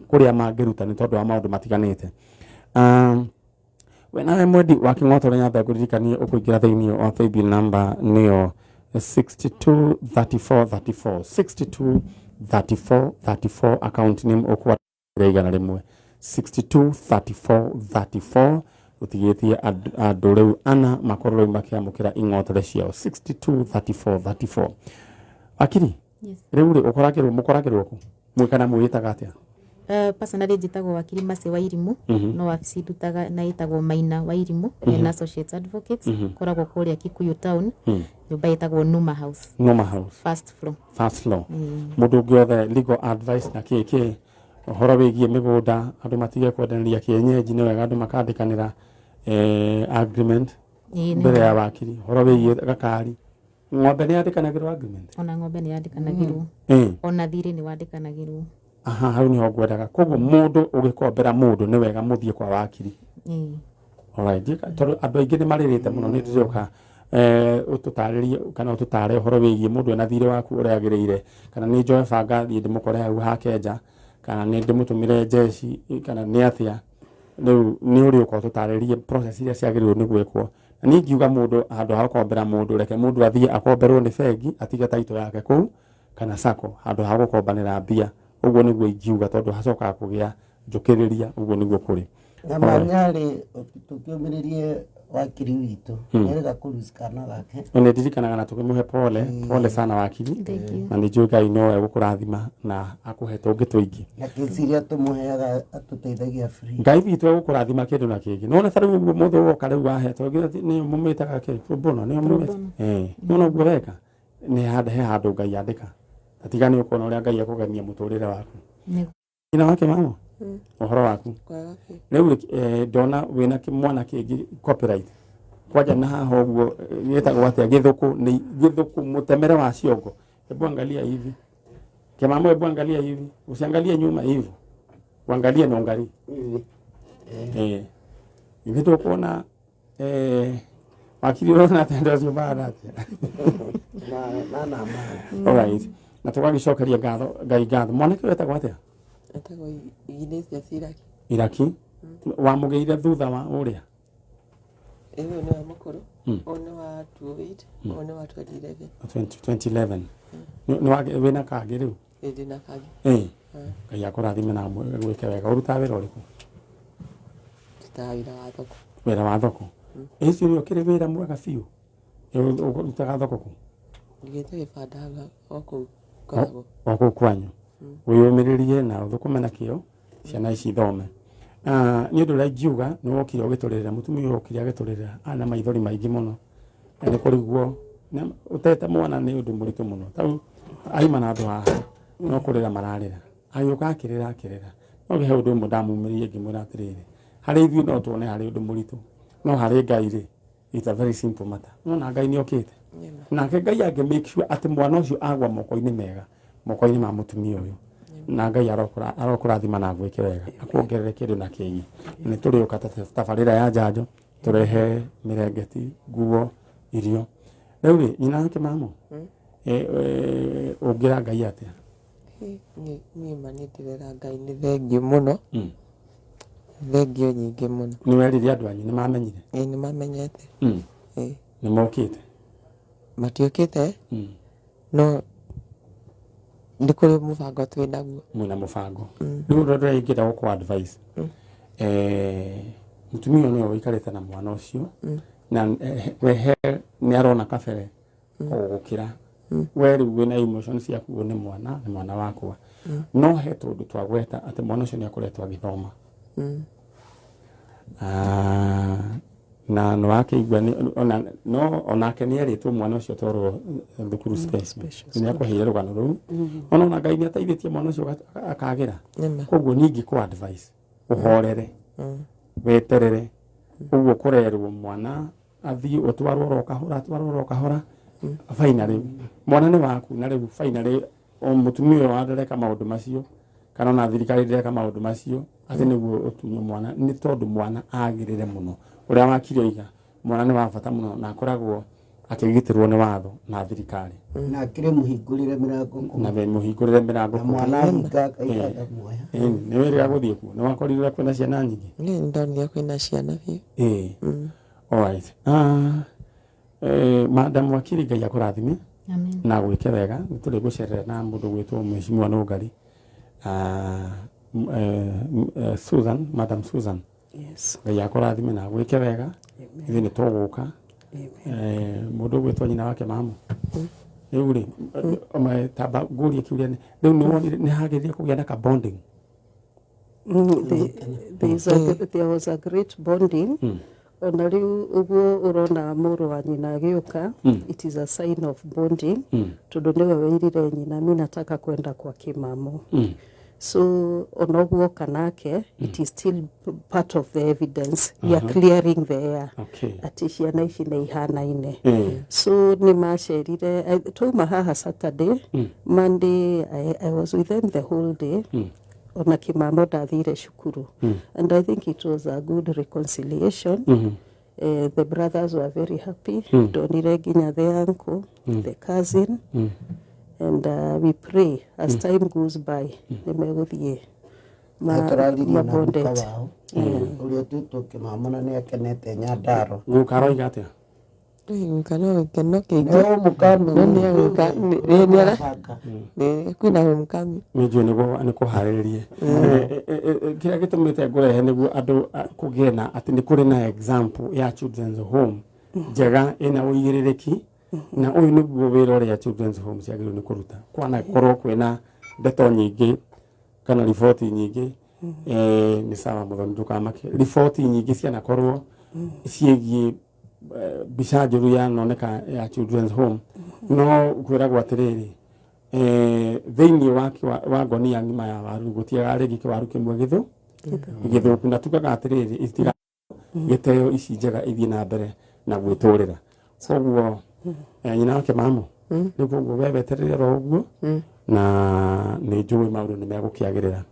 kũrĩa mangĩruta nĩ tondũ wa maũndũ matiganĩte. We nawe mwendi wa Kĩng'otore nyambe ngũririkanie ũkũingĩra thĩinĩ wa paybill number nĩyo 623434 623434 account name ũkwa 100 623434 ũtigĩtie andũ rĩu ana makorwo rĩu makĩamũkĩra ing'otore ciao 623434. Wakiri, rĩu rĩ ũkoragĩrwo mũkoragĩrwo kũ mwĩ kana mwĩĩtaga atĩa? Personally njĩtagwo Wakiri Mercy Wairimu, no wabici ndutaga na ĩtagwo Maina Wairimu and Associates Advocates, koragwo kũrĩa Kikuyu Town, nyũmba ĩtagwo Numa House. Numa House. First floor. First floor. Mũndũ ũngĩ othe legal advice na kĩ kĩ ũhoro wĩgiĩ mĩgũnda andũ matige kwendanĩria kĩenyenji nĩ wega andũ makandĩkanĩra agreement mbere ya wakiri. Ũhoro wĩgiĩ gakari ng'ombe nĩ yandĩkanagĩrwo agreement? Ona ng'ombe nĩ yandĩkanagĩrwo. Ona thirĩ nĩ wandĩkanagĩrwo. Aha, hau niho ngwendaga. Koguo mũndũ ũgĩkombera mũndũ nĩ wega mũthiĩ kwa wakiri. Alright, tondũ andũ aingĩ nĩ marĩrĩte mũno nĩ ndĩroka ũtũtarĩrie kana ũtũtare ũhoro wĩgiĩ mũndũ ena thirĩ waku ũrĩa agĩrĩire, kana nĩ njoe banga thiĩ ndĩmũkore hau hakenja, kana nĩ ndĩmũtũmĩre jeshi, kana nĩ atĩa. Rĩu nĩ ũrĩũka ũtũtarĩrie process iria ciagĩrĩirwo nĩ gwĩkwo. Na niĩ ingiuga mũndũ handũ ha gũkombera mũndũ reke mũndũ athiĩ akomberwo nĩ bengi atige taito yake kũu kana sacco handũ ha gũkombanĩra mbia. Ũguo nĩguo ingiuga tondũ hacokaga kũgĩa njũkĩrĩria, ũguo nĩguo kũrĩ. Na Manyarĩ tũkĩũmĩrĩrie wakiri witũ nĩrega kũruci kana gake. Nĩ ndirikanaga na tũkĩmũhe pole pole sana wakiri, na nĩ njũĩ Ngai no egũkũrathima na akũhe tũngĩ tũingĩ. Na kesi iria tũmũheaga atũteithagia free. Ngai witũ egũkũrathima kĩndũ na kĩngĩ. Nĩwona ta rĩu ũguo mũthĩ woka rĩu wahetwo nĩ mũmĩtaga kĩ pro bono, nĩyo mũmĩtaga. Nĩwona ũguo weka nĩ he handũ Ngai andĩka. Tiga nĩ ũkuona ũrĩa Ngai ekũgemia mũtũrĩre waku. Nyina wake mama ũhoro waku rĩu ndona wĩna mwana kĩngĩ copyright kwanja na haha ũguo gĩtagwo atĩa gĩthũkũ nĩ gĩthũkũ mũtemere wa ciongo. Hebu angalia hivi Kimamo, hebu angalia hivi, usiangalie nyuma hivi, uangalie nongari hivi tukuona wakiri ũrona atĩa andũ acio mahana atĩa? Na All right. Na tũgagĩcokeria ngatho Ngai ngatho. Mwanake ũyũ etagwo atĩa? Etagwo Ignatius Siraki. Iraki. Wamũgĩire thutha wa ũrĩa? Ũyũ nĩwe mũkũrũ. Ũyũ nĩ wa 2008. Ũyũ nĩ wa 2011. 2011. Wĩna kangĩ rĩu? Ĩĩ, ndĩna kangĩ. Ĩĩ. Ngai akũrathime na gwĩke wega. Ũrutaga wĩra ũrĩkũ? Ndutaga wĩra wa thoko. Wĩra wa thoko. Ĩcio nĩ ũkĩrĩ wĩra mwega biũ. Ũrutaga thoko kũ? Njigĩte gĩbanda hau o kũu ngoragwo. O kũu kwanyu. Wĩyũmĩrĩrie na ũthũkũme na kĩo ciana ici ithome. Nĩ ũndũ ũrĩa ingiuga nĩ wokire ũgĩtũrĩrĩra, mũtumia ũyũ okire agĩtũrĩrĩra ana maithori maingĩ mũno. Na nĩ kũrigwo ũtete mwana nĩ ũndũ mũritũ mũno. Tau aima na andũ haha no kũrĩra mararĩra. Agĩũka akĩrĩra akĩrĩra. No he ũndũ ũmwe ndamumĩrĩrie ngĩmwĩra atĩrĩrĩ, harĩ ithuĩ no tuone harĩ ũndũ mũritũ, no harĩ Ngai rĩ, it's a very simple matter. Nona Ngai nĩ okĩte. Nake Ngai angĩ make sure atĩ mwana ũcio agwa moko-inĩ mega, moko-inĩ ma mũtumia ũyũ. Na Ngai arokũrathima na agwĩke wega, akuongerere kĩndũ na kĩngĩ. Nĩ tũrĩũka tabarĩra ya njanjo, tũrehe mĩrengeti, nguo, irio. Rĩu rĩ, nyina wake mamu, ũngĩra Ngai atĩa? Niĩ ma nĩ ndĩrera Ngai nĩ thengiũ mũno. Thengiũ nyingĩ mũno. Nĩ werire andũ anyu, nĩ mamenyire? Ĩĩ, nĩ mamenyete. Ĩĩ. Nĩ mokĩte? Matiũkĩte, no nĩ kũrĩ mũbango twĩ naguo. Mwĩna mũbango. Rĩu ũndũ ũrĩa ingĩenda gũkũ advice. Mũtumia ũyũ nĩwe ũikarĩte na mwana ũcio, na we he nĩ arona kabere gũgũkĩra. We rĩu wĩna emotions ciaku, ũyũ nĩ mwana, nĩ mwana wakwa. No he tũndũ twagweta atĩ mwana ũcio nĩ akoretwo agĩthoma. Na nĩ wakĩigua ona no onake nĩ erĩtwo mwana ũcio atwarwo thukuru special. Nĩ akũheire rũgano rũu. Ona Ngai nĩ ateithĩtie mwana ũcio akagĩra. Koguo niĩ ingĩkũ advice ũhorere, weterere. Ũguo kũrerwo mwana athiĩ ũtwarwo oro kahora, atwarwo oro kahora. Finally mwana nĩ waku, na rĩu finally o mũtumia ũyũ ndareka maũndũ macio, kana ona thirikari ndĩreka maũndũ macio atĩ nĩguo ũtunywo mwana, nĩ tondũ mwana agĩrĩre mũno. Ũrĩa wakiri oiga, mwana nĩ wa bata mũno na akoragwo akĩgitĩrwo nĩ watho na thirikari. Na akĩrĩ mũhingũrĩre mĩrango kũu. Na mũhingũrĩre mĩrango Na kũu. mwana ahinga akaiga muoya. Nĩ wĩrĩga gũthiĩ kuo? Nĩ wakorire kwĩna ciana nyingĩ? Nĩ ndonire kwĩna ciana biũ. Ĩĩ. Alright. Madam Wakiri, Ngai akũrathime. Amen. Na gwĩke wega. Nĩ tũrĩ gũcerera na mũndũ gwĩtwo Mheshimiwa Nũngari. Susan, Madam Susan. Yes. Ngai akũrathime na gwĩke wega. Ithuĩ nĩ tũgũka. Mũndũ ũgwĩtwo nyina wake mamu. Rĩu rĩ, tamba ngũrie kĩũria, rĩu nĩ wonire nĩ hagĩrĩire kũgĩa na ka bonding? There was a great bonding. Ona rĩu ũguo ũrona mũrũ wa nyina agĩũka, it is a sign of bonding, tondũ nĩwe wĩrire nyina, mi nataka kwenda kwa kĩmamo. So ona ũguo oka nake, it is still part of the evidence ya clearing the air atĩ ciana ici nĩ ihanaine. So nĩ macerire, twauma haha Saturday, Monday I was with them the whole day. Ona kĩmamo ndathire cukuru. And I think it was a good reconciliation. The brothers were very happy. Ndonire nginya the uncle, the cousin. And we pray as time goes by, nĩ megũthiĩ Tũraririe na guka mabondete. wao ũrĩa ũtuĩtwo kĩmamo na nĩ akenete Nyandarua. Guka aroiga atĩa? Guka no gĩkeno kĩingĩ. Nĩ homecoming. No nĩ agũka, nĩ kwĩna homecoming. Nĩ njũĩ nĩ kũharĩrĩrie. Kĩrĩa gĩtũmĩte ngũrehe nĩguo andũ kũgĩe na atĩ nĩ kũrĩ na example ya children's home njega ĩna ũigĩrĩrĩki, na ũyũ nĩguo wĩra ũrĩa children's home ciagĩrĩirwo nĩ kũruta. Kwanakorwo kwĩna ndeto nyingĩ kana riboti nyingĩ, nĩ sawa mũthoni, ndũkamake. Riboti nyingĩ cianakorwo ciĩgiĩ mbica njũru yanoneka ya children's home, no kwĩragwo atĩrĩrĩ, thĩinĩ wa ngonia ng'ima ya waru gũtiagaga rĩngĩ kĩwaru kĩmwe gĩthũku, na tugaga atĩrĩrĩ, itiga gĩteo ici njega ithiĩ na mbere na gwĩtũrĩra. Koguo nyina wake mamu, rĩu koguo we weterere oro ũguo, na nĩ njũĩ maũndũ nĩ megũkĩagĩrĩra.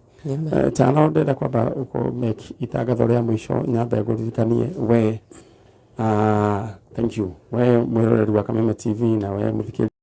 Tano ndĩrenda kwamba make itangatho rĩa mũico, nyambe ngũririkanie we, thank you we mwĩroreri wa Kameme TV na we mũthikĩrĩria.